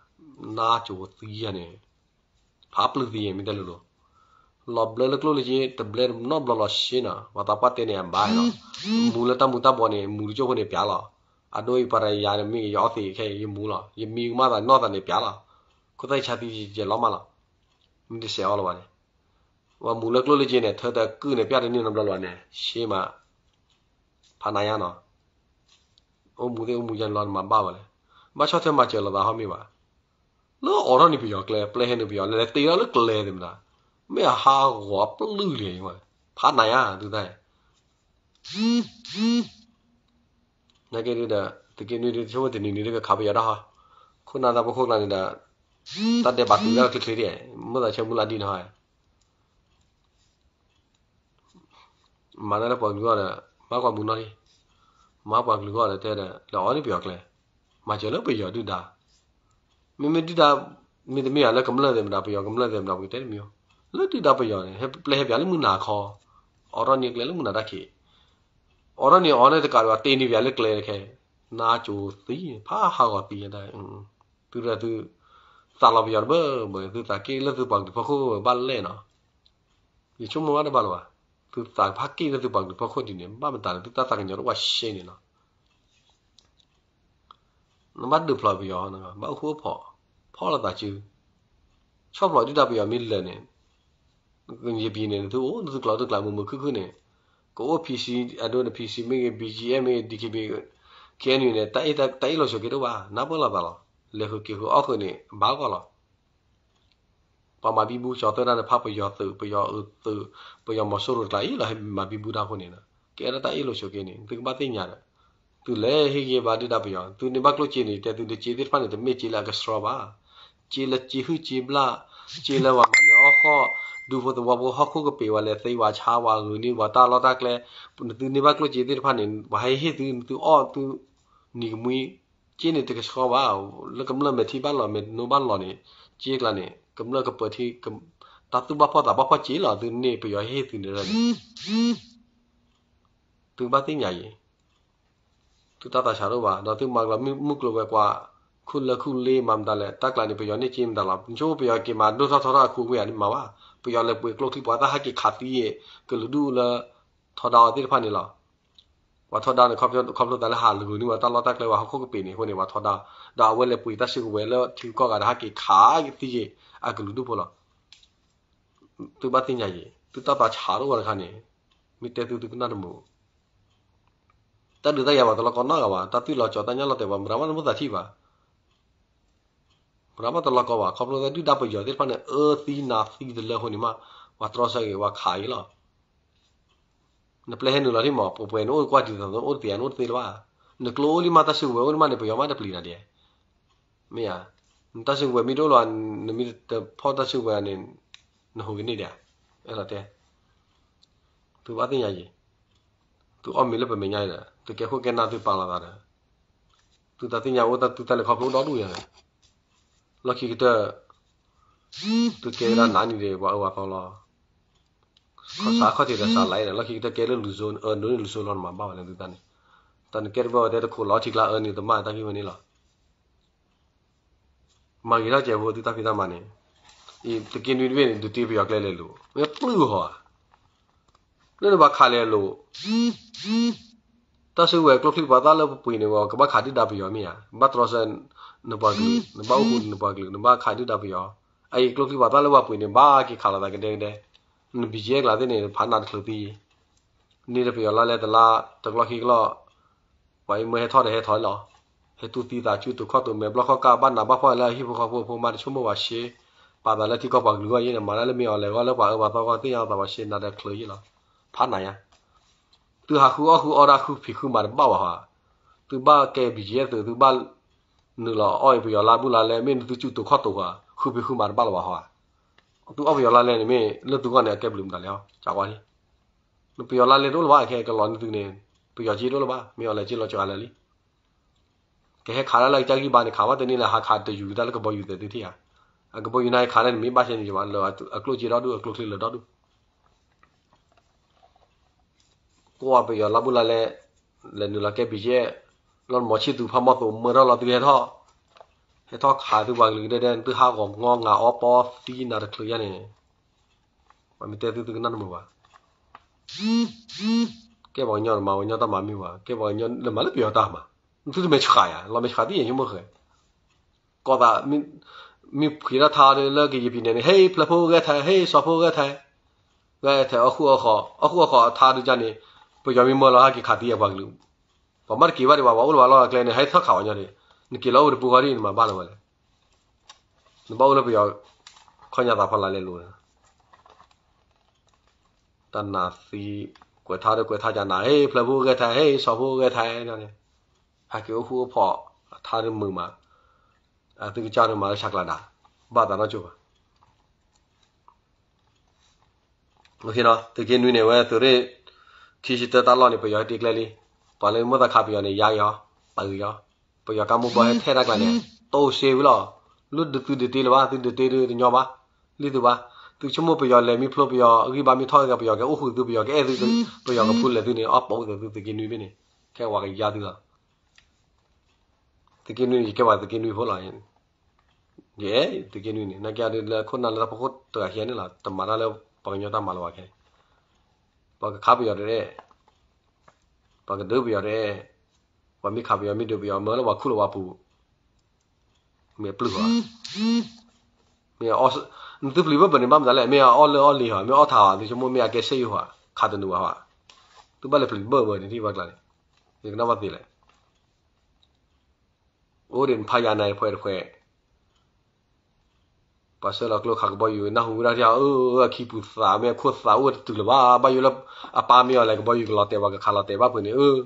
နါကိၤသံယၤန့ၣ် ဖးပျုၢ်သံယဲၢ် မ့ၢ်တဲလိၤလိၤ, လီၤဘျၢလၢကျိၣ်လၢစ့ တဘျဲနီတဘျီလီၤရှဲနီၤ, ပှၤသးပှၢ်တဲန့ၣ် အဘၣ်နီၤ, မူလၢတၢ်မူၤတၢ်ဘှီးန့ၣ် မူတကၠိၢ်ဖိန့ၣ်ပျးလီၤ, အဒိအံၤပှၤတယၤမ့ၢ်ဂ့ၤ ယအီသံးခဲအံၤ ယမူလီၤ, ယမံကမၣ်သးနီၢ်သးန့ၣ်ပျးလီၤ, ခိၣ်သၣ်ဆါသံယဲၢ်လီၤမးလီၤ, မ့ၢ်တစဲးအီၤလၢၤဘၣ်န့ၣ်, ပှၤမူလၢကျိၣ်လၢစ့န့ၣ် ထၢတကုၢ်န့ၣ် ပျၢ်တန့ၢ်နီတဘျီလၢၤဘၣ်န့ၣ် ရှဲမး ဖးနါယါနီၤ, အိၣ်မူသ့ၣ်အိၣ်မူယါန့ၣ်လီၤ နမၤဘၣ်ဝဲလဲၣ်, ဘၣ်ဆီၣ်ထွဲမၤစၢၤလိာ်သးဟီမ့ၢ်ဘၣ်, လၢအိးထီၣ်န့ၣ်ပယီၤကျဲ ပျဲဟဲနုာ်ပယီၤ လဲၤလဲၤတ့ထီၣ်လၢကျဲသ့ၣ်မတၤ, မ့ၢ်အဟးဂီၤပျုၢ်လံၤမး, ဖးနါယါသုသၣ် နာ်က့ဒုဒီး သုးက့နွံဒု ဆိကမိၣ်တနံၤနံၤဒုကခးပယီၤတၢ်ဟီ, ခိၣ်နၢ်တၢ်ဖီခိၣ်ကျါန့ၣ်ဒီး တၢ်ဒဲးဘးတုၤတၢ်ချ့ချ့ဒံး, မုၢ်သးဆၢမုၢ်လၢ်ဒ်န့ၣ်ဟီ, မၤတၢ်လၢပှၤကလုာ်ဂီၢ်ဒီး မၤပှၤမုာ်နီၢ်လံ, မၤပှၤကလုာ်ဂီၢ်ဒီးတဲဒီး လဲၤအိးန့ၢ်ပယီၤကျဲ, မၤစၢၤလၢပယီၤဒုၣ်ဒါ မ့မ့ၢ်ဒုၣ်ဒါ မ့တမ့ၢ်ယၤလၢကမျၢၢ်သ့ၣ်မတၤ ပယီၤကမျၢၢ်သ့ၣ်မတၤ ပကတဲတမံၤ, လၢဒုၣ်ဒါပယီၤန့ၣ် ဟဲပျဲဟဲပျးလၢမုၢ်နၤခီ, အိးထီၣ်န့ၢ်ကျဲလၢမုၢ်နၤတၢ်ခံး, အိးထီၣ်န့ၢ်အီၤန့ၣ်တကးဒံးဘၣ် တ့န့ၢ်ပယီၤလၢကျဲတခဲ, နါကိၤသံ ဖးဟးဂီၤသံ, သုဒီးသု သးလီၤပယီၤတဘၢဘၢ သုသးက့ၣ်လၢသုပှၤကလုာ်ဖီခိၣ်ဘၣ်လဲၣ်နီၤ, ယဆိကမိၣ်ဘၣ်တဘၣ်လၢၤဘၣ်, သုသးဖးက့ၣ်လၢသုပှၤကလုာ်ဖီခိၣ်ဒ်န့ၣ် ဘၣ်မတၤလၢသုတၢ်သးကညီၤတအိၣ်ဘၣ်ရှဲန့ၣ်နီၤ နဘၣ်ဒုးဖျိးပယီၤ, ဘၣ်အိၣ်ဃူအိၣ်ဖိး, ဖီၣ်လိာ်သးစု, ဆီၣ်ဖျိးဒုၣ်ဒါပယီၤမ့ၢ်လၢာ်န့ၣ်, ယပံၤန့ၣ် နသုအိၣ် နသုကျိၤသုကျါမုာ်မုာ်ခုၣ်ခုၣ်န့ၣ်, ကအိၣ် PC အဒိန့ၣ် PC မ့ၢ်ဂ့ၤ BGF မ့ၢ်ဂ့ၤ DKBA KNU န့ၣ် တၢ်အ့ၣ်လိာ်ဆိးက့တအိၣ်ဘၣ်, နၢ်ပၢၢ်လိာ်သးလီၤ, လဲၤဃုာ်က့ၤဃုာ်အီၣ်ဃုာ်န့ၣ် ဘၣ်ဂီၢ်လီၤ ပှၤမၤဘံဘူကၠီၤသၢတၢ်န့ၣ် ဖးပယီၤသုး ပယီၤအသုး ပယီၤမီၤစိရိၤတကျါအံၤလီၤ ဟဲမၤဘံဘူတၢ်အဃိန့ၣ်, ကဲထီၣ်တၢ်အ့ၣ်လိာ်ဆိးက့န့ၣ် သုကဘၣ်သ့ၣ်ညါဒီး, သုလဲၤဟ့ၣ်ဂံၢ်ဘါဒုၣ်ဒါပယီၤ သုန့ၣ်ဘၣ်ကျိၣ်စ့န့ၣ် တဲသုလၢစ့သ့ၣ်တဖၣ်န့ၣ် တမ့ၢ်စ့လၢအကဆှီဘၣ်, စ့လၢစ့ဟုၣ်စ့ဘျၣ်, စ့လၢပှၤမၤနၢၤအီၣ်ဃီၣ်, ဒူဖိသဝီဖိဟီၣ်ခိၣ်ကပ့ၤဝဲလဲၤသ့ဝဲဆါဝဲဂုာ်န့ၢ်ဝဲတၢ်လီၢ်တၢ်ကျဲ, နသုန့ၢ်ဘၣ်ကျိၣ်စ့သ့ၣ်တဖၣ်န့ၣ် ပှၤဟဲဟ့ၣ်သု နသုအီၣ်သု နံၤကမှံ က့န့ၣ်တကဆှီဘၣ်, လၢကမျၢၢ်မဲာ်ထံဘၣ်လီၤ မဲာ်နိဘၣ်လီၤန့ၣ်, က့ကျါန့ၣ် ကမျၢၢ်ကပၢၤထံ တၢ်သူၣ်ဘၣ်ဖှီၣ်သးဘၣ်ဖှီၣ်က့လီၤ သုန့ၢ်ပယီၤဟ့ၣ်သုန့ၣ်ရၣ်န့ၣ် သုဘၣ်သ့ၣ်ညါအံၤ, သုတၢ်သးဆးဒိၣ်ဘၣ် ဒီးသုမၤကလီၤမုၢ်ကျိၤဝဲၤကွာ် ခူၣ်လၢခူၣ်လ့မၤမတၤလဲၣ် တၢ်ကျါန့ၣ် ပယီၤန့ၢ်က့မတၤလီၤ နဆိကမိၣ်ပယီၤက့ၤမၤဒိၣ်ထီၣ်ထီထီၣ်အခူအဝ့ၢ်ဧါန့ၣ်မၤဘၣ်, ပယီၤလဲၤပှ့ၤကျိချံပှၤသၣ်ဟဲက့ၤခးသံ ကလုာ်ဒူၣ်လၢ ထီဒါအီၤသ့ၣ်တဖၣ်န့ၣ်လီၤ. ပှၤထီဒါန့ၣ် ခီဖျိသးလၢဟးလၢဂုာ်န့ၢ်ဝဲတၢ်လီၢ်တၢ်ကျဲဝဲဟီၣ်ခိၣ်ကပ့ၤန့ၣ်အဃိန့ၣ် ပှၤထီဒါ, ဒီးအဝဲလဲၤပှ့ၤတၢ်စုကဝဲၤလၢထံဂုၤကီၢ်ဂၤဒီးဟဲက့ၤခးသံက့ၤ အကလုာ်ဒူၣ်ဖိလီၤ. သုဘၣ်သ့ၣ်ညါအံၤ သုတၢ်သးဆးဒိၣ်ဝဲတခါန့ၣ်, မ့ၢ်တဲသုသုကနၣ်တမုာ် တၢ်ဒုးတၢ်ယၤပှၤတလီၤကီနီတဂၤဘၣ်, တၢ်သွံၣ်လီၤကၠီၤတၢ်ညၣ်လီၤတဲာ်ပှၤ မတၤမးတမိၣ်သးထံၣ်ဘၣ်, မတၤမးတလီၤကီဘၣ်, ခီဖျိသးဒုၣ်ဒါပယီၤသ့ၣ်တဖၣ်န့ၣ် အၢသံနၤသံတလၢအဃိန့ၣ်မး, ပှၤတြီဆၢဂ့ၤပှၤခးအံၤလီၤ. နပျဲဟဲနုာ်လီၤထံၣ်မး ပှဲၤပှဲၤနအိၣ်ကွၢ်တံၤသးသိး အိၣ်တသ့ဧါ နအိၣ်တသ့လၢၤဘၣ်, နကျိအိၣ်လံမး တၢ်စုကဝဲၤအိၣ်လံမးန့ၣ် ပယီၤမးတပျံၤနၤဒံး, မ့ၢ်ဧါ, နတၢ်စုကဝဲၤမ့ၢ်တအိၣ်လၢၤဘၣ် နမ့ၢ်တဖီၣ်တၢ်စုကဝဲၤန့ၣ် နဟူးကန့ၢ်ဒံးဧါ, အဲၣ်ဒိးတဲ သုဘၣ်သ့ၣ်ညါအံၤ, သုအီၣ်မ့ၤလၢပမဲာ်ညါဒီး သုကဲခိၣ်ကဲနၢ်သုပာ်လီၤသးဒီး, သုတၢ်သ့ၣ်ညါအိၣ်တၢ်သုတၢ်လဲၤခီဖျိဒီဒူၣ်ညါ, လီၢ်ခံကတၢၢ် သုကဲဝဲဒၣ်နးနံၤဒီး ပှၤအၢပှၤသီလီၤ, ခီၣ်စးခီၣ်ထံးဒီးစးလၢဒီး လီၢ်ခံကတၢၢ်ကဲလၢလူၤစိ အၢဒိၣ်န့ၢ်လူၤစိလီၤနမၤဘၣ်ဝဲလၢသုတၢ်န့ၣ်, တၢ်နကဲတဘၣ်ဝဲတဲတခိးလီၤထံကျါအၢန့ၣ် တမၣ်တၢ်ဂ့ၢ်ဝဲန့ၣ်လီၤ. မၤဂ့ၤထီၣ်ကဲးဖိသုတၢ်ဖံးတၢ်မၤန့ၣ်, သုးက့နွံတဘ့ၣ်န့ၣ် ဒုးတ့ပယီၤကျဲလဲၤလိာ် မ့ၢ်ပျုၢ်ဟီဧါ, လၢနဘၣ်ခးလဲၤလိာ် တၢ်စုကဝဲၤကျိချံပှၤသၣ်လၢပပှ့ၤန့ၣ် ကဘၣ်ခးဒုၣ်ဒါပယီၤမ့ၢ်ဧါ, ဘၣ်တြီဆၢ နပှၤကလုာ် နဘၣ်အိၣ်ဃူနပှၤကလုာ် နဘၣ်ခးဒုၣ်ဒါပယီၤ, အအံၤကျိချံပှၤသၣ်လၢပှၤပှ့ၤန့ၣ် ဘၣ်က့ၤခးလိာ်သးကဒဲကဒဲ, န ဘီၣ်ကၠ့ၣ် ကျါသ့ၣ်န့ၣ် ဖးနးတချုးသံ, န့ၢ်လၢပယီၤလါလဲတလါ တကျီခံကျီ ပှၤအံၤမ့ၢ်ဟဲထီၣ်ဒီးဟဲထီၣ်လီၤ, ဟဲတူၢ်သံသးစုတူာ်ခီၣ်တူာ်မဲာ်ဘျီၣ်ခီၣ်ကၢ် ဘၣ်နးဘၣ်ဖှီၣ်လၢအဟံၣ်ဖိဃီဖိအဖိမး တဆိကမိၣ်ဘၣ်ရှ့, ပာ်သးလၢထံကီၢ်ပှၤကလုာ်အဂီၢ်ယဲန့ၣ် မၤတၢ်လၢမ့ၢ်အီၤလဲၤဂီၢ်လၢပှၤအၢပှၤသီအဂီၢ် သ့ၣ်ညါသးဘၣ်ရှ့ နးဒီးချုးယဲလီၤ, ဖးနးညါ သုဟးဃုအီၣ်ဃုအီတၢ်ဃုဖံးဃုမၤတဘၣ်ဘၣ်ဟီဧါ, သုဘၣ်ကဲ ဘီၣ်ကၠ့ၣ် သု သုဘၣ်နုာ်လီၤအီၣ်အံၤပယီၤလါဘူၣ်လါလဲ မ့ၢ်နသုစုတူာ်ခီၣ်တူာ်ဃီ ဃုဖံးဃုမၤတဘၣ်လၢၤဘၣ်ဟီဧါ, သုအီၣ်ပယီၤလါလဲန့ၣ်မ့ၢ်လၢသုဂီၢ်န့ၣ် အကဲဘျုးမတၤလဲၣ်, ကးကွၢ်လံ နပယီၤလါလဲတအိၣ်လၢၤဘၣ် ခဲကလီၤန့ၢ်သုန့ၣ်, ပယီၤကၠ့တအိၣ်လၢၤဘၣ် မ့ၢ်အီၤလဲၤကၠ့လီၤကၠီၤလၢာ်လံ, ကဟဲခးဒၣ်လၢကစၢ်ဂံၢ်ဘါန့ၣ် ခးဘၣ်တန့ၢ်လၢဟးခးတယူၤတၢ်လၢကဘီယူၤသဲးသုထံၣ်ဧါ, အကဘီယူၤန့ၣ်ဟဲခးဒၣ်န့ၣ် မ့ၢ်ဘၣ်ဆဲန့ၣ်ယဘၣ်လၢအကျိၣ်ကၠ့ဒီဒူၣ် အကျိချံလၢာ်ဒီဒူၣ် ကွၢ်ပယီၤလါဘူၣ်လါလဲ, လဲၤနုာ်လီၤကဲ ဘီၣ်ကၠ့ၣ်, လီၤမီၤဆံၣ်သူဖးမီၢ်သိးမၢထီၣ်လီၤသုဟဲထီၣ်, ဟဲထီၣ်ခးသုပှၤကလုာ်ကဒဲဒဲ သုဟးဂီၤမီၤငါအီပီသံနၤတချုးယဲန့ၣ်, ပှၤမ့ၢ်တဲသုသုကနၣ်တမုာ်ဘၣ်, ကဲပှၤကညီမၤပှၤကညီတၢ်မၤမ့ၢ်ဘၣ် ကဲပှၤကညီလၢမၤလၢပယီၤတၢ်မၤ, သုတမဲာ်ဆှးယၤ လီၤမဲာ်ဆှးသံယဲဆိကမိၣ်ဃဲ ကီၢ်သး, မ့ၢ်ဖှံးထီၣ်ထါဒုလၢကယံာ်ပံၤန့ၣ်န့ၣ် ဟဲဖျၢၣ်ဖိဂဲၤထဲ ဟဲစီၤဖိဂဲၤထဲ, ဂဲၤထဲအီၣ်ဃူအီၣ်ဃီ, အီၣ်ဃူအီၣ်ဃီအထါဒုကၢ်န့ၣ်, ပယီၤမ့ၢ်မၢလီၤဟဲက့ၤခးသံအပှၤကလုာ်, ပှၤမ့ၢ်တက့ၤဘၣ်ဒံးဘၣ် ပှၤအိၣ်လၢပှၤလီၢ်အကျဲန့ၣ် ဟဲထီၣ်ခးပှၤကညီန့ၣ်, နက့ၤလီၤအိၣ်တပူၤဃီဒ်နမၤဘၣ်လၢၤဝဲလဲၣ်, နဘၣ်အိၣ်လၢပယီၤ, ခီၣ်ညါသးဖီလာ်လဲၤလိၤ တၢ်နးသံ, ကွဲးထါဒုကွဲးထါကနၤ ဟဲဖျၢၣ်ဖိဂဲၤထဲ ဟဲစီၤဖိဂဲၤထဲန့ၣ်, ဟဲက့ၤအိၣ်ဃူအိၣ်ဖိး, အထါဒုမုာ်မး, အသုကစၢ်ဒုမၤလၢဆးကျးဒၣ်, ဘၣ်သးနီၢ်ကၠိဘၣ် သုးက့နွံန့ၣ် အဝဲသုးရ့ၣ် ခံဆံတၢတၢ်လီၢ်န့ၣ် ပယီၤဟဲတ့ကျဲလံ, ပှၤလၢမိၣ်သးခးပယီၤန့ၣ် ယါက့ၤအီၤ, ပာ်ဂ့ၤအီၤ, ပယီၤကါမိၢ်ဘီဟဲထဲတၢ်ကျါန့ၣ်, တိၢ်စ့ဝံၤလီၤ, လၢဒုးသုဒုးတ့လၢၤဘၣ် သုဒုးတ့ဒုတညီဘၣ်, လံသုဘၣ်, သုဆိကမိၣ်ပယီၤလဲၤမ့ၢ်ဖျိပယီၤအဂံၢ်ဘါမ့ၢ်ထီၣ်ဂၤ ပယီၤကအိၣ်ဃုာ်သု ပယီၤကအဲၣ်သု, ပယီၤကဖူလဲၤသုန့ၣ် အီၣ်ပိာ်သုသုးက့နွံဘ့ၣ်န့ၣ်, ခဲဝဲကယါသုလီၤ သုးက့နွံန့ၣ် ယကဲပှၤသုးက့နွံဖိလီၤ, ယအဲၣ်သုးက့နွံန့ၣ် နာ်က့ဒုးလၢခိၣ်နၢ်လၢတၢ်ဖီခိၣ်တဂၤခံဂၤန့ၣ်လီၤ တမၤတၢ်လၢပှၤကညီတၢ်မၤလၢၤဘၣ်ခဲ, ပှၤကခးပယီၤတအဲၣ်, ပှၤကဒုးပယီၤတအဲၣ်, ပှၤမ့ၢ်ခးပယီၤမ့ၢ်ဒုးပယီၤမၢလၢပှၤခူၣ်လၢပှၤပူၤ, မ့ၢ်အပျုၢ်ဘၣ်, မ့ၢ်, နသုပျံၤဘၢၣ်ဘၢၣ်န့ၣ် ဘၣ်မနုၤလဲၣ် မ့ၢ်အအီၣ်လၢအီၣ်လ့ၤဟီ မ့ၢ်အီၣ်ထးဟီ သုဆိကမိၣ်မ့ၢ်အကဲစ့ယိၤဟီ ခးတနုာ်ဘၣ်ဟီ, သုဘၣ်လဲၤပျံၤဘၢၣ်ဘၢၣ်န့ၣ်ထံၣ်ဘၣ်ကျါန့ၣ်, ယကနၣ်ဘၣ်သ့လဲၣ် အိၣ်ဒံးနဖးယၤနၤတဖှဲးတဖှဲး, ပှၤဆှၢလီၤကျိခးကဘီယူၤ နၢ်ဟူဝဲဒၣ်ထံၣ် အၢ အခံပူၤသးမ့ၢ်အခိၣ်သးအိၣ်တတုၤလၢၤဘၣ် ဘၣ်ယိၣ်လၢ အပၢ်မ့ၢ်အီၤလဲၤကဘီယူၤကလီၤတဲာ် ပှၤကခးလီၤတဲာ်ဘၣ်ဖုးန့ၣ် အၢ,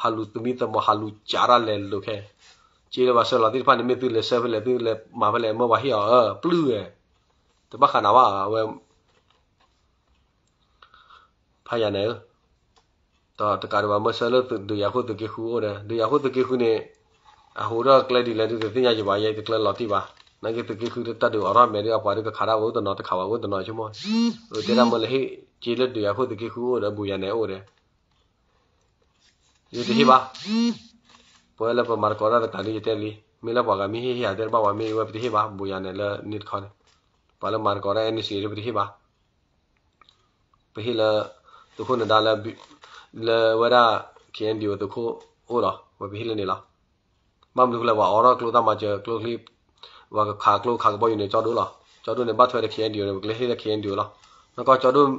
ဟးလူၤသမံသမိး ဟးလူၤကးတၢ်လဲၤလိာ်ခဲ, က့လၢပှၤဆှၢလီၤသ့ၣ်တဖၣ်န့ၣ် မ့ၢ်သုလဲၤဆှၢဖဲလဲၣ် သုလဲၤမၤဖဲလဲၣ် မၢပှၤဟ့ၣ်အီၤ အၢ ပျုၢ်ဝဲ, တဘၣ်ဃးနၤဘၣ် အဝဲ ဖးယၤနဲၣ်ဧၢ, တကးဒံးဘၣ် မ့ၢ်ဆၢလၢဒုးယၤခိၣ်သုးက့ဃုအိၣ်ဒီး ဒုးယၤခိၣ်သုးက့ဃုန့ၣ် အဟူးထီၣ်ကျဲဒ်လဲၣ်ဒုးတသ့ၣ်ညါယဘၣ် ယဲတကျဲလီၤတံၢ်ဘၣ်, နာ်က့သုးက့ဃုတၢ်ဒုးအိးထီၣ်မဲာ်ဒီး အပှၤဒုးကခးဒၣ်ဝဲအိၣ်တနီၤ တခးဘၣ်ဝဲအိၣ်တနီၤဆိကမိၣ်, အတဲဒၣ်မ့ၢ်လၢဟ့ၣ်က့လၢဒုးယၤခိၣ်သုးက့ဃုအိၣ်ဒီး ဘူးယၤနဲၣ်အိၣ်ဒီး ယတဟ့ၣ်ဘၣ်, ပဝဲလၢပမၤသကိးတၢ်သတးဒ်ယတဲလံ, မ့ၢ်လၢပှၤဂၤမ့ၢ်ဟ့ၣ်ဟ့ၣ်ဧါတဲတဘၣ်ဝဲ မ့ၢ်ဝဲပတဟ့ၣ်ဘၣ် ဘူးယၤနဲၣ်လၢန့ၣ်တခီန့ၣ်, ပှၤလၢမၤသကိးတၢ် NCA ဒ်ပတဟ့ၣ်ဘၣ်, ပဟ့ၣ်လၢ သုးခိၣ်နဒါလၢ လၢဝဲဒၣ် KNDO သုးခိၣ်အိၣ်ဒီး ဝဲပဟ့ၣ်လၢန့ၣ်လီၤ. ဘၣ်မနုၤဃိလဲၣ် ပှၤအိးထီၣ်ကျိတၢ်မၤစၢၤကျိချံ, ပှၤကခးကျိခးကဘီယူၤန့ၣ် ကၠီဒိၣ်လီၤ. ကၠီဒိၣ်န့ၣ် ဘၣ်ထွဲဒီး KNDO န့ၣ် ပကလဲၤဟ့ၣ်လၢ KNDO လီၤ. နကီၢ်ကၠီဒိၣ်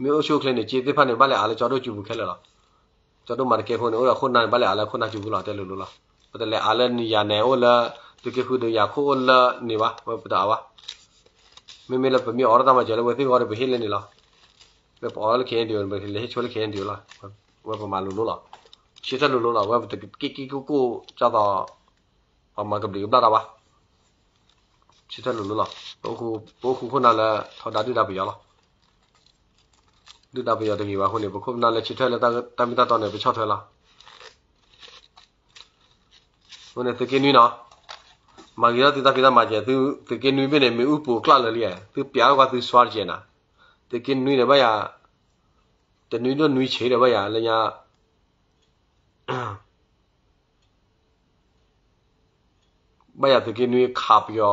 မ့ၢ်အိၣ်ဆူၣ်အိၣ်ချ့န့ၣ် က့သ့ၣ်တဖၣ်န့ၣ် ဘၣ်လဲၤအးလၢကၠီဒိၣ်စုပူၤခဲလၢာ်လီၤ. ကၠီဒိၣ်မၤတကဲဖိန့ၣ် အိၣ်ဒီးခိၣ်နၢ်န့ၣ် ဘၣ်လဲၤအးလၢခိၣ်နၢ်စုပူၤလီၤ တဲလိၤလိၤလီၤ. ပတလဲၤအးလၢန့ၣ်ယၤနဲၣ်အိၣ်လၢ သုးက့ဃုဒီးယၤခိၣ်အိၣ်လၢန့ၣ်ဘၣ် ဝဲပတအးဘၣ်. မ့မ့ၢ်လၢပမ့ၢ်အိးထီၣ်တၢ်မၤစၢၤလၢဝဲသ့ၣ်ဂီၢ်ဒီး ပဟ့ၣ်လၢန့ၣ်လီၤ. လၢပအိးထီၣ်လၢ KNDO န့ၣ် ပလဲၤဟ့ၣ်ဆိလၢ KNDO လီၤ. ဝဲပမၤလိၤလိၤလီၤ. ဆၢထၢၣ်လိၤလိၤလီၤ. ဝဲပတက့ၢ်က့ၢ်ကိၢ်ကိၢ်ကၢ်သိး ပှၤမၤကဘျံးကဘျၣ်တၢ်ဘၣ်. ဆၢထၢၣ်လိၤလိၤလီၤ. ပအိၣ်ဃူခိၣ်နၢ်လၢထီဒါဒုၣ်ဒါပယီၤလီၤ. ဒုၣ်ဒါပယီၤတဂ့ၤဘၣ်အဃိန့ၣ် ပခိၣ်ပနၢ်လၢဆၢထၢၣ်လၢတၢ်မ့ၢ်တၢ်တီန့ၣ် ပဆီၣ်ထွဲလီၤ. အဃိန့ၣ် သုးက့နွံနီၤ, မၤဂ့ၤထီၣ်သုတၢ်ဖံးတၢ်မၤစဲး, သုးက့နွံဘ့ၣ်န့ၣ် မ့ၢ်အူပူၤကျၣ်လၢာ်လံ, သုပျးထီၣ်ကွၢ်သုစွါတကဲးနၤ, သုးက့နွံန့ၣ် ဘၣ်ယၤ, တနွံဒိၣ်နွံဆံးဒီး ဘၣ်ယၤလၢညါ ဘၣ်ယၤသုးက့နွံခးပယီၤ,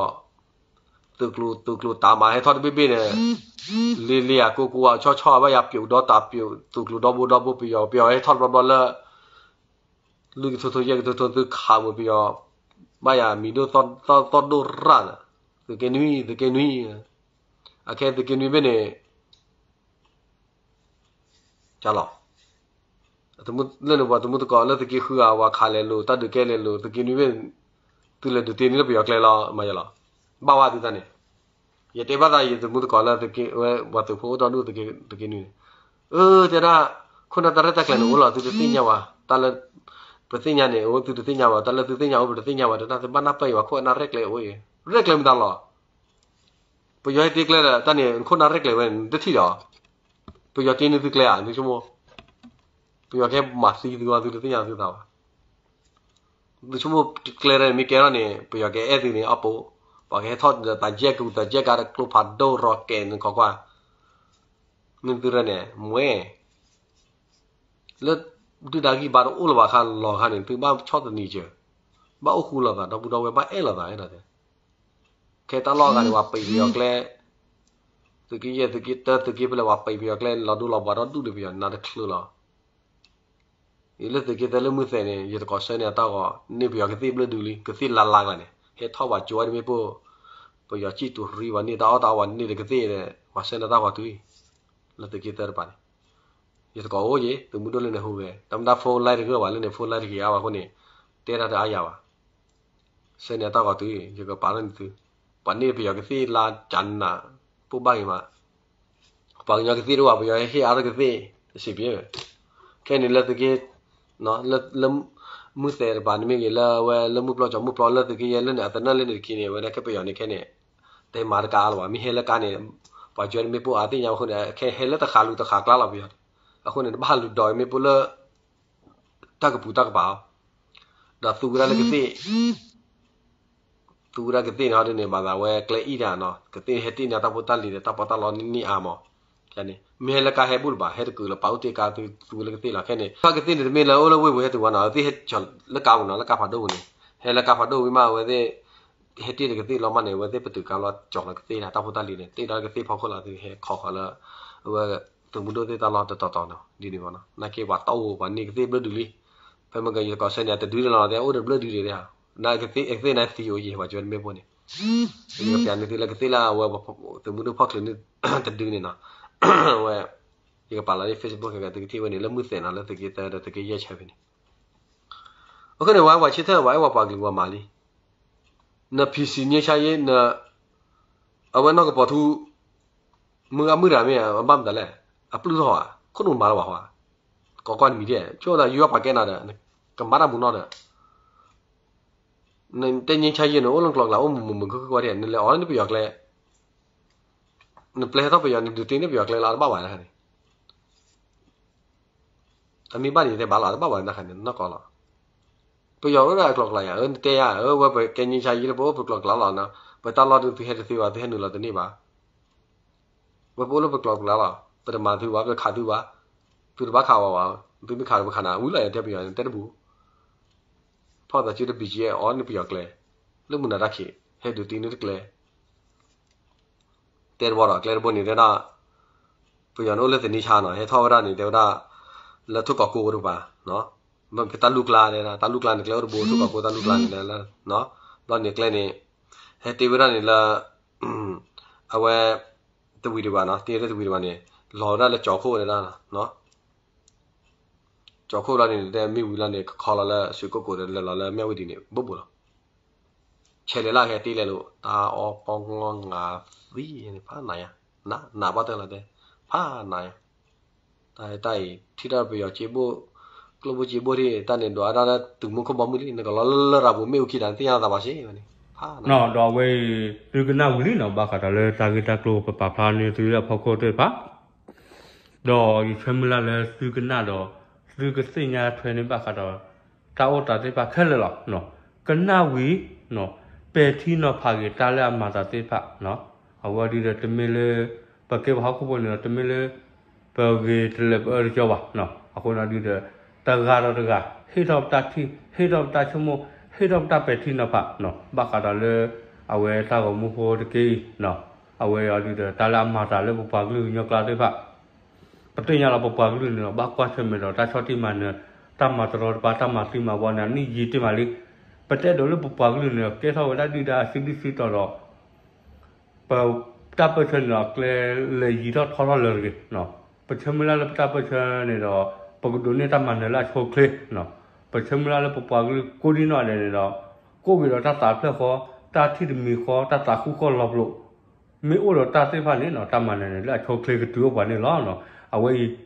သုးကျိၤသုးကျိၤတၢ်မၤဟဲထီၣ်တဘ့ၣ်ဘ့ၣ်န့ၣ်, လ့လ့ဧါကိးကိးဧါဆီၣ်ဆီၣ်ဧါ ဘၣ်ယၤပျိးဒီတၢ်ပျိး သုးကျိၤဒီဘိဒီဘိပယီၤ ပယီၤဟဲထီၣ်တဘျီဘျီလၢ လွံၢ်ကထိထိယဲၢ်ကထိထိသုခးမုာ်ပယီၤ, ဘၣ်ယၤမံၤဒိၣ်သီၣ်ဒိၣ်ရၣ်, သုးက့နွံ သုးက့နွံ, အခဲသုးက့နွံဘ့ၣ်န့ၣ် ကလီၤ, လၢန့ၣ်ပှၤသမုၢ်သကိးလၢသုးက့ဃုဂၤ ပှၤခးလဲၤလိာ် တၢ်ဒုးကဲလဲၤလိာ် သုးက့နွံဘ့ၣ်, သုလဲၤဒုးတ့ၢ်န့ၢ်လၢပယီၤကျဲလီၤ မၤယလီၤ, ဘၣ်ဝဲသုတၢ်န့ၣ်, ယတဲဘၣ်သးယသမုၢ်သကိးလၢသုးက့ဝဲ ပှၤသုးဖိအိၣ်ဒီဒူၣ်သုးက့နွံန့ၣ်, အၢ တဲဒၣ်, ခိၣ်နၢ်တၢ်ရဲၣ်တၢ်ကျဲၤန့ၣ်အိၣ်လီၤ သုတသ့ၣ်ညါဘၣ်, တၢ်လၢ ပသ့ၣ်ညါန့ၣ် အိၣ်သုတသ့ၣ်ညါဘၣ်, တၢ်လၢသုသ့ၣ်ညါအိၣ်ပတသ့ၣ်ညါဘၣ်, တဲဒၣ်သုဘၣ်နၢ်ပၢၢ်အံၤ ပှၤခိၣ်အနၢ်ရဲၣ်ကျဲၤအိၣ်အံၤ, ရဲၣ်ကျဲၤမတၤလီၤ ပယီၤဟဲတ့ကျဲဒီး တၢ်န့ၣ် နခိၣ်နၢ်ရဲၣ်ကျဲၤဝဲန့ၣ် နတထံၣ်ဒီး, ပယီၤတ့န့ၢ်သုကျဲဧါ သုဆိကမိၣ်, ပယီၤကဟဲမၤသံသုဂီၢ် သုတသ့ၣ်ညါသုသးဘၣ်, သုဆိကမိၣ်ကျဲဒီးန့ၣ် မ့ၢ်ကဲထီၣ်န့ၣ် ပယီၤကအဲၣ်သုန့ၣ် အပိ, ပှၤကဟဲထီၣ်ဒီးတၢ်ယဲၢ်ကပူၤ တၢ်ယဲၢ်ကါဒီးကျိဖးဒိၣ်ရီကဲးန့ၣ် ခိးကွၢ်, မ့ၢ်သုရဲၣ်န့ၣ် မွဲ လၢ ဒုၣ်ဒါဂံၢ်ဘါတအိၣ်လၢၤဘၣ်ခါလီၤခါန့ၣ် သုဘၣ်ဆီၣ်သနံးစၢၤ, ဘၣ်အိၣ်ဃူလိာ်သး ဒီပုၢ်ဒီဝဲၢ်ဘၣ်အဲၣ်လိာ်သး ခဲတၢ်လီၢ်ဂၤန့ၣ် ပှၤပံးပယီၤကျဲ, သုးက့ယဲၢ် သုးက့တၢ သုးက့ဖဲလဲၣ် ပှၤပံးပယီၤကျဲ လီၤဒိလီၤပှၤဒီဒူၣ်ဒီးပယီၤနါတချုးလီၤ. အံၤလၢသုးက့သၢလၢမုၢ်သဲးန့ၣ် ယတကိးဆၢန့ၣ်အတၢ်ဂီၤ န့ၢ်ပယီၤကသ့ၣ်ဘျၢဒုးလံ ကသ့ၣ်လါလါဂၤန့ၣ် ဟဲထီၣ်ပှၤကၠိဝဲတမ့ၢ်ပိၢ်, ပယီၤစံၣ်တူၤရံပှၤန့ၢ်တၢ်အီၣ်တၢ်အီပှၤန့ၢ်ဒီးကသ့ၣ်ဒီး ပှၤဆၢန့ၣ်တၢ်ဂီၤတုၤအံၤ, လၢသုးက့သၢတပၤန့ၣ် ယတကိးအိၣ်ယ့ၤ သုးမုၢ်ဒိၣ်လၢန့ၣ်ဟူးဂဲၤ တၢ်မတၢ် phone line တဂ့ၤဘၣ်လၢန့ၣ် phone line တဂ့ၤအါဘၣ်အဃိန့ၣ် တဲတၢ်တအါယၤဘၣ်. ဆၢန့ၣ်အတၢ်ဂီၤတုၤ ယကပာ်လၢန့ၣ်သု, ပှၤန့ၢ်ပယီၤကသ့ၣ်လါကနး ပိၢ်ဘၣ်ဂ့ၤမး, ပှၤကညီကသ့ၣ်တအိၣ်ဘၣ် ပယီၤဟ့ၣ်အါထီၣ်ကသ့ၣ် တစံးပ့, ခဲန့ၣ်လၢသုးက့ လၢ မုၢ်သဲးတပၤန့ၣ်မ့ၢ်ဂ့ၤ လၢအဝဲလၢမုၢ်ပျီကၠီမုၢ်ပျီလၢသုးက့ယဲၢ်လၢန့ၣ် အသနၢၣ်လၢန့ၣ်တခီန့ၣ် အဝဲဒၣ်ခဲပယီၤန့ၣ်ခဲန့ၣ် တဟဲမၤတကးလၢၤဘၣ် မ့ၢ်ဟဲလၢကါန့ၣ် ပှၤကၠွဲတမ့ၢ်ပိၢ်အါသ့ၣ်ညါအဃိန့ၣ် ခဲဟဲလၢတဃးလူၤတဃးကျါလီၤပယီၤ, အဃိန့ၣ် တဘၣ်လူၤဒိးမ့ၢ်ပိၢ်လၢ တၢ်ကပူၤတၢ်ကပၤအီၤ, ဒီးသူဝဲဒၣ်လၢကသ့ၣ် သူဝဲဒၣ်ကသ့ၣ်န့ၣ်ဟီဒ်န့ၣ် ဘၣ်သးဝဲကျဲအံၤဒၣ်နီၤ ကသ့ၣ်ဟဲတ့ၢ်န့ၢ်တၢ်ဖိတၢ်လံၤဒီး တၢ်ပီးတၢ်လီန့ၢ်အါမး, မ့ၢ်ဟဲလၢကါဟဲဘူၣ်တဘၣ် ဟဲတကုာ်လၢပာ်အိၣ်တ့ၢ်ကါသုသူဝဲလၢကသ့ၣ်လီၤ ခဲန့ၣ် ကသ့ၣ်န့ၣ်တမ့ၢ်လၢအိၣ်လၢဝ့ၢ်ပူၤဟဲတုၤဝဲနီၤ အဝဲသ့ၣ်ဟဲကၠီၤလၢကါပူၤနီၤ လၢကါဖးဒိၣ်ပူၤန့ၣ် ဟဲလၢကါဖးဒိၣ်ဝံၤမး အဝဲသ့ၣ် ဟဲတ့ၢ်ဒီးကသ့ၣ်လီၤမးန့ၣ် အဝဲသ့ၣ်ပတုာ်ကါလီၤကၠီၤလၢကသ့ၣ်န့ၣ် တၢ်ဖိတၢ်လံၤန့ၣ် တ့ၢ်ဒီးကသ့ၣ်ဖီခိၣ်လီၤ သုဟဲခီဃီၤလၢ အဝဲ သုးမုၢ်ဒိၣ်သ့ၣ်တၢ်လီၢ်တတီၤတီၤနီၤ ဒ်န့ၣ်မးနီၤ နာ်က့ပှၤတီၢ်အိၣ်ပှၤန့ၢ်ကသ့ၣ်ဘျၢဒုးလံ ဖဲမ့ၢ်ကယကီၢ်ဆၢန့ၣ် တဒုလီၤတဲအိၣ်ဒီးဘျၢဒုးဒံး နာ်ကသ့ၣ် ကသ့ၣ်န့ၣ်သံအိၣ်ယံၤ ပှၤကၠွဲတမ့ၢ်ပိၢ်န့ၣ် ယကပျးန့ၢ်သုလၢကသ့ၣ်လၢအဝဲ သုးမုၢ်ဒိၣ်ဖီၣ်ချုးန့ၢ်တဒုန့ၣ်နီၤ အဝဲ ယကပာ်လီၤလၢ Facebook ကသုကထံၣ်ဝဲန့ၣ် လၢမုၢ်သဲးနီၤ လၢသုးက့သၢဒီးသုးက့ယဲၢ်ဆၢဖဲန့ၣ် အဃိန့ၣ် ပှၤဝဲပှၤဆၢထၢၣ် ပှၤအဲၣ်ပှၤပှၤကလုာ်ပှၤမၤလံ န PC ငြိမ်းချမ်းရေး န အဝဲနီၢ်ကပီၤထူ မုၢ်ဂၤမုၢ်တဂၤမ့ၢ် အဘၣ်မတၤလဲၣ် အပျုၢ်ထီၣ်ဧါ ခိၣ်နူာ်မၤလၢၤဘၣ်ဟီဧါ ကိးကွၢ်နမံၤဒဲး ဆိသးယွၤပှၤကဲနၤဒီး ကမၤတၢ်မူနီၢ်ဒီး နတဲ ငြိမ်းချမ်းရေး န့ၣ် အိၣ်လၢကျိၤကျါ အိၣ်မုာ်မုာ်မုာ်ခုၣ်ခုၣ်ဝဲဒၣ် နလဲၤအီၤလၢနပယီၤကျဲ နပျဲဟဲထီၣ်ပယီၤ နဒုးတ့ၢ်န့ၢ်ပယီၤကျဲလၢအတဘၣ်ဘၣ်န့ၣ် အမ့ၢ်ဘၣ်န့ၣ်တဲဘၣ်လီၤ, တဘၣ်ဘၣ်နခါန့ၣ်နီၢ်ကီၢ်လီၤ. ပယီၤအိၣ်ဒၣ်အကျိၤကျဲယၤ, အၢ နတဲယၤ, အၢ ဝဲပကဲငြိမ်းချမ်းရေးလၢပအိၣ်ပကျိၤကျဲလီၤနီၤ, ပတၢ်လီၢ်ဒုးသုဟဲတသ့ဘၣ်, သုဟဲနုာ်လီၤတန့ၢ်ဘၣ်. ဝဲပအိၣ်လၢပကျိၤကျဲလီၤ, ပတမၤသုဘၣ်, ပတခးသုဘၣ်, သုတဘၣ်ခးဝဲဘၣ်, သုမ့ၢ်ခးဒီးပခးနၤ, ဝံၤလီၤယၤတဲပယီၤန့ၣ် တဲတဘူး. ဖီၣ်သးစုတ ဘီကၠ့ အီၣ်န့ၢ်ပယီၤကျဲ, လၢမုၢ်နၤတၢ်ခံး, ဟဲဒုးသံန့ၢ်တကျဲ တဲတဘီဒီး ကျဲတဘိန့ၣ်တဲဒၣ်, ပယီၤန့ၣ်အိၣ်လၢသန့ဆါနီၤ, ဟဲထီၣ်ဝဲဒၣ်န့ၣ် တဲဝဲဒၣ်, လၢထိၣ်ကီးကိၢ်တပၤ, တၢ်လူၢ်ကျါ, တၢ်လူၢ်ကျါန့ၣ် ကျဲအိၣ်တဘိ ထိၣ်ကီးကိၢ်တၢ်လူၢ်ကျါန့ၣ်, ဘျီန့ၣ်ကျဲန့ၣ်, ဟဲတ့ဝဲဒၣ်န့ၣ်လၢ, အဝဲ, တဝံၤဒံးဘၣ်နီၤ, တ့လၢတဝံၤဒံးဘၣ်န့ၣ်, လီၤဝဲဒၣ်လၢကၠီၤခိၣ်ဒၣ်, ကၠီၤခိၣ်လီၤန့ၣ် တဲမ့ၢ်ဝံၤလီၤန့ၣ် ကခီလီၤလၢ ရွှေကုက္ကို ဒီးလဲၤလီၤလၢ မြဝတီ န့ၣ် ဘိၣ်ဘိၣ်လီၤ. ဆဲးလဲၤလၢအဂဲၤတ့လဲၤလိာ် တၢ်အီၣ်ပီၣ်ငီၢ်ငါသံန့ၣ် ဖးနးယါ, နးဘၣ်တၢ်လီၤတဲ, ဖးနးယါ, တၢ်အံၤ ထံၣ်တၢ်ပယီၤက့ဘိၣ်, ကျိၣ်ဘိၣ်က့ဘိၣ်ထံၣ် တၢ်န့ၣ်ဒွးဒၣ်လၢတုၤမူခိၣ်ဘီမုၢ်လံ, နကလီၤလၢလရာ်ပူၤမ့ၣ်အူခံဒီး နသ့ၣ်ညါသးဘၣ်စ့ၢ်ဝဲန့ၣ်, ဖးနး. ဒီးအဝဲအံၤ သုကနၣ်ဝံၤလံနီၤ, ဘၣ်ဃးဒီးလၢတၢ်ဂ့ၢ်တၢ်ကျိၤပပာ်ဖျါန့ၢ်သုလၢအဖီခိၣ်သ့ၣ်တဖၣ် ဒီးယဆၢမုၢ်လၢ်လၢသုကနၣ်ဒီး သုကသ့ၣ်ညါထွဲန့ၢ်ဘၣ်ဃးဒီး တၢ်အိၣ်သးသ့ၣ်တဖၣ်ခဲလၢာ်လီၤ. ကနၣ်ဝံၤ ပဲာ်ထံနီၤဖးဂ့ၤတၢ်လၢအမၤသးသ့ၣ်တဖၣ်, အဝဲဒုးဒီးတမ့ၢ်လၢ ပကဲပှၤဟီၣ်ခိၣ်ဖိန့ၣ်ဒီး တမ့ၢ်လၢ ပဂ့ၤတလၢာ်ပအၢတကီဘၣ်, အဃိန့ၣ်ဒုးဒီး တဂၤဒီးတဂၤ ဟ့ၣ်ထီၣ်ပတၢ်ထံၣ် ဟ့ၣ်ထီၣ်ပတၢ်ဆိကမိၣ် ဟ့ၣ်ထီၣ်ပတၢ်ပဲာ်ထံနီၤဖး ဘၣ်ဃးဒီးလၢ အဝဲတၢ်ဂီၤမူဖိတက့ၢ်အံၤ အဝဲအံၤဒုးဒီး တၢ်လၢအမၤသးလၢပပှၤကလုာ်ကညီကျါသ့ၣ်တဖၣ် ပသ့ၣ်ညါလီၤ ပပှၤကလုာ်န့ၣ်ဒီး ဘၣ်ကွၢ်ဆၢၣ်မဲာ်ဒီးတၢ်ဆီၣ်တံၢ်မၤနၢၤ တၢ်မၤတရီတပါ တၢ်မၤသံမၤဝီန့ၣ် အနံၣ်ယံာ်တ့ၢ်မးလံ. ပတဲဒိးလၢပပှၤကလုာ်န့ၣ်ဒီး ကဲထီၣ်ဝဲဒၣ်ဒုၣ်ဒါအစုဒုၣ်စုတီၤဒီး ပတၢ်ပၢၢ်ဆၢန့ၣ်ဒီး ကျဲလဲၤယံၤထီၣ်ထီထီၣ်လၢာ်တဂ့ၤ. ပဆၢမုၢ်လၢ်လၢပတၢ်ပၢၢ်ဆၢန့ၣ်ဒီး ပကဒိးန့ၢ်တၢ်မၤနၢၤလၢအဆိအချ့ ပဆၢမုၢ်လၢ်လၢပပှၤကလုာ်ကိးဒံနီၢ်ဒဲးန့ၣ်ဒီး ကိးက့ၤဒီးတၢ်သးဖျၢၣ်ဃီ တၢ်ထံၣ်တမံၤဃီ တၢ်သးဃုဃီလီၤပလိာ် မ့ၢ်အိၣ်ဒီးတၢ်သ့ၣ်တဖၣ်န့ၣ် တၢ်မၤနၢၤန့ၣ် လၢအဆိအချ့ကတုၤအိၣ်ပှၤန့ၣ်လီၤ. အဝဲအံၤ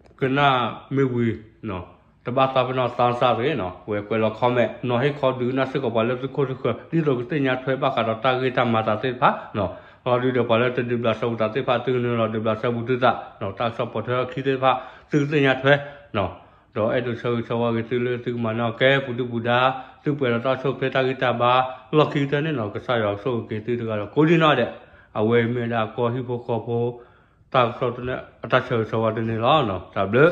ကနၣ်မ့ၢ်ဝံၤ တဘၣ်သးပ့ၤနီၣ်သးစၢ်တဂ့ၤနီၤ ဝဲကွဲးလီၤ comment နီၤဟ့ၣ်ခီဒုးကနၣ်စ့ၢ်ကီးပှၤလၢသုခိၣ်သုဃၢၤ ဒ်သိးကသ့ၣ်ညါထွဲဘၣ်ဃးဒီးတၢ်ဂ့ၢ်တၢ်မၤသးသ့ၣ်တဖၣ်နီၤ လီၤဒုးဒီးပှၤလၢတဒုးဘျးစဲဘူးသးသ့ၣ်တဖၣ် သုကနုာ်လီၤဒုးဘျးစဲဘူးသုသးနီၤ တၢ်ကစီၣ်ပိာ်ထွဲအခံသ့ၣ်တဖၣ် သုကသ့ၣ်ညါထွဲနီၤ ဒီးအဲၣ်ဒိးဆၢဂ့ၤဆၢဝါက့ၤသုလၢသုကမၤနၢၤအီၤကဲပူၤဒုၣ်ပူၤဒါ သုပှဲၤဒီးတၢ်အိၣ်ဆူၣ်အိၣ်ချ့တၢ်ဂံၢ်တၢ်ဘါ လီၢ်ခံကတၢၢ်န့ၣ်နီၤ ကစၢ်ယွၤကဆိၣ်ဂ့ၤက့ၤသုတဂၤဒီးကိးဒံနီၢ်ဒဲး အဝဲအံၤမ့ၢ်ဝဲဒၣ်ကီၢ်ဟံၣ်ဖိဃီဖိ တၢ်ကစီၣ်တန့ၣ် အတၢ်ဆၢဂ့ၤဆၢဝါတန့ၣ်လီၤ. တၢ်ဘျုး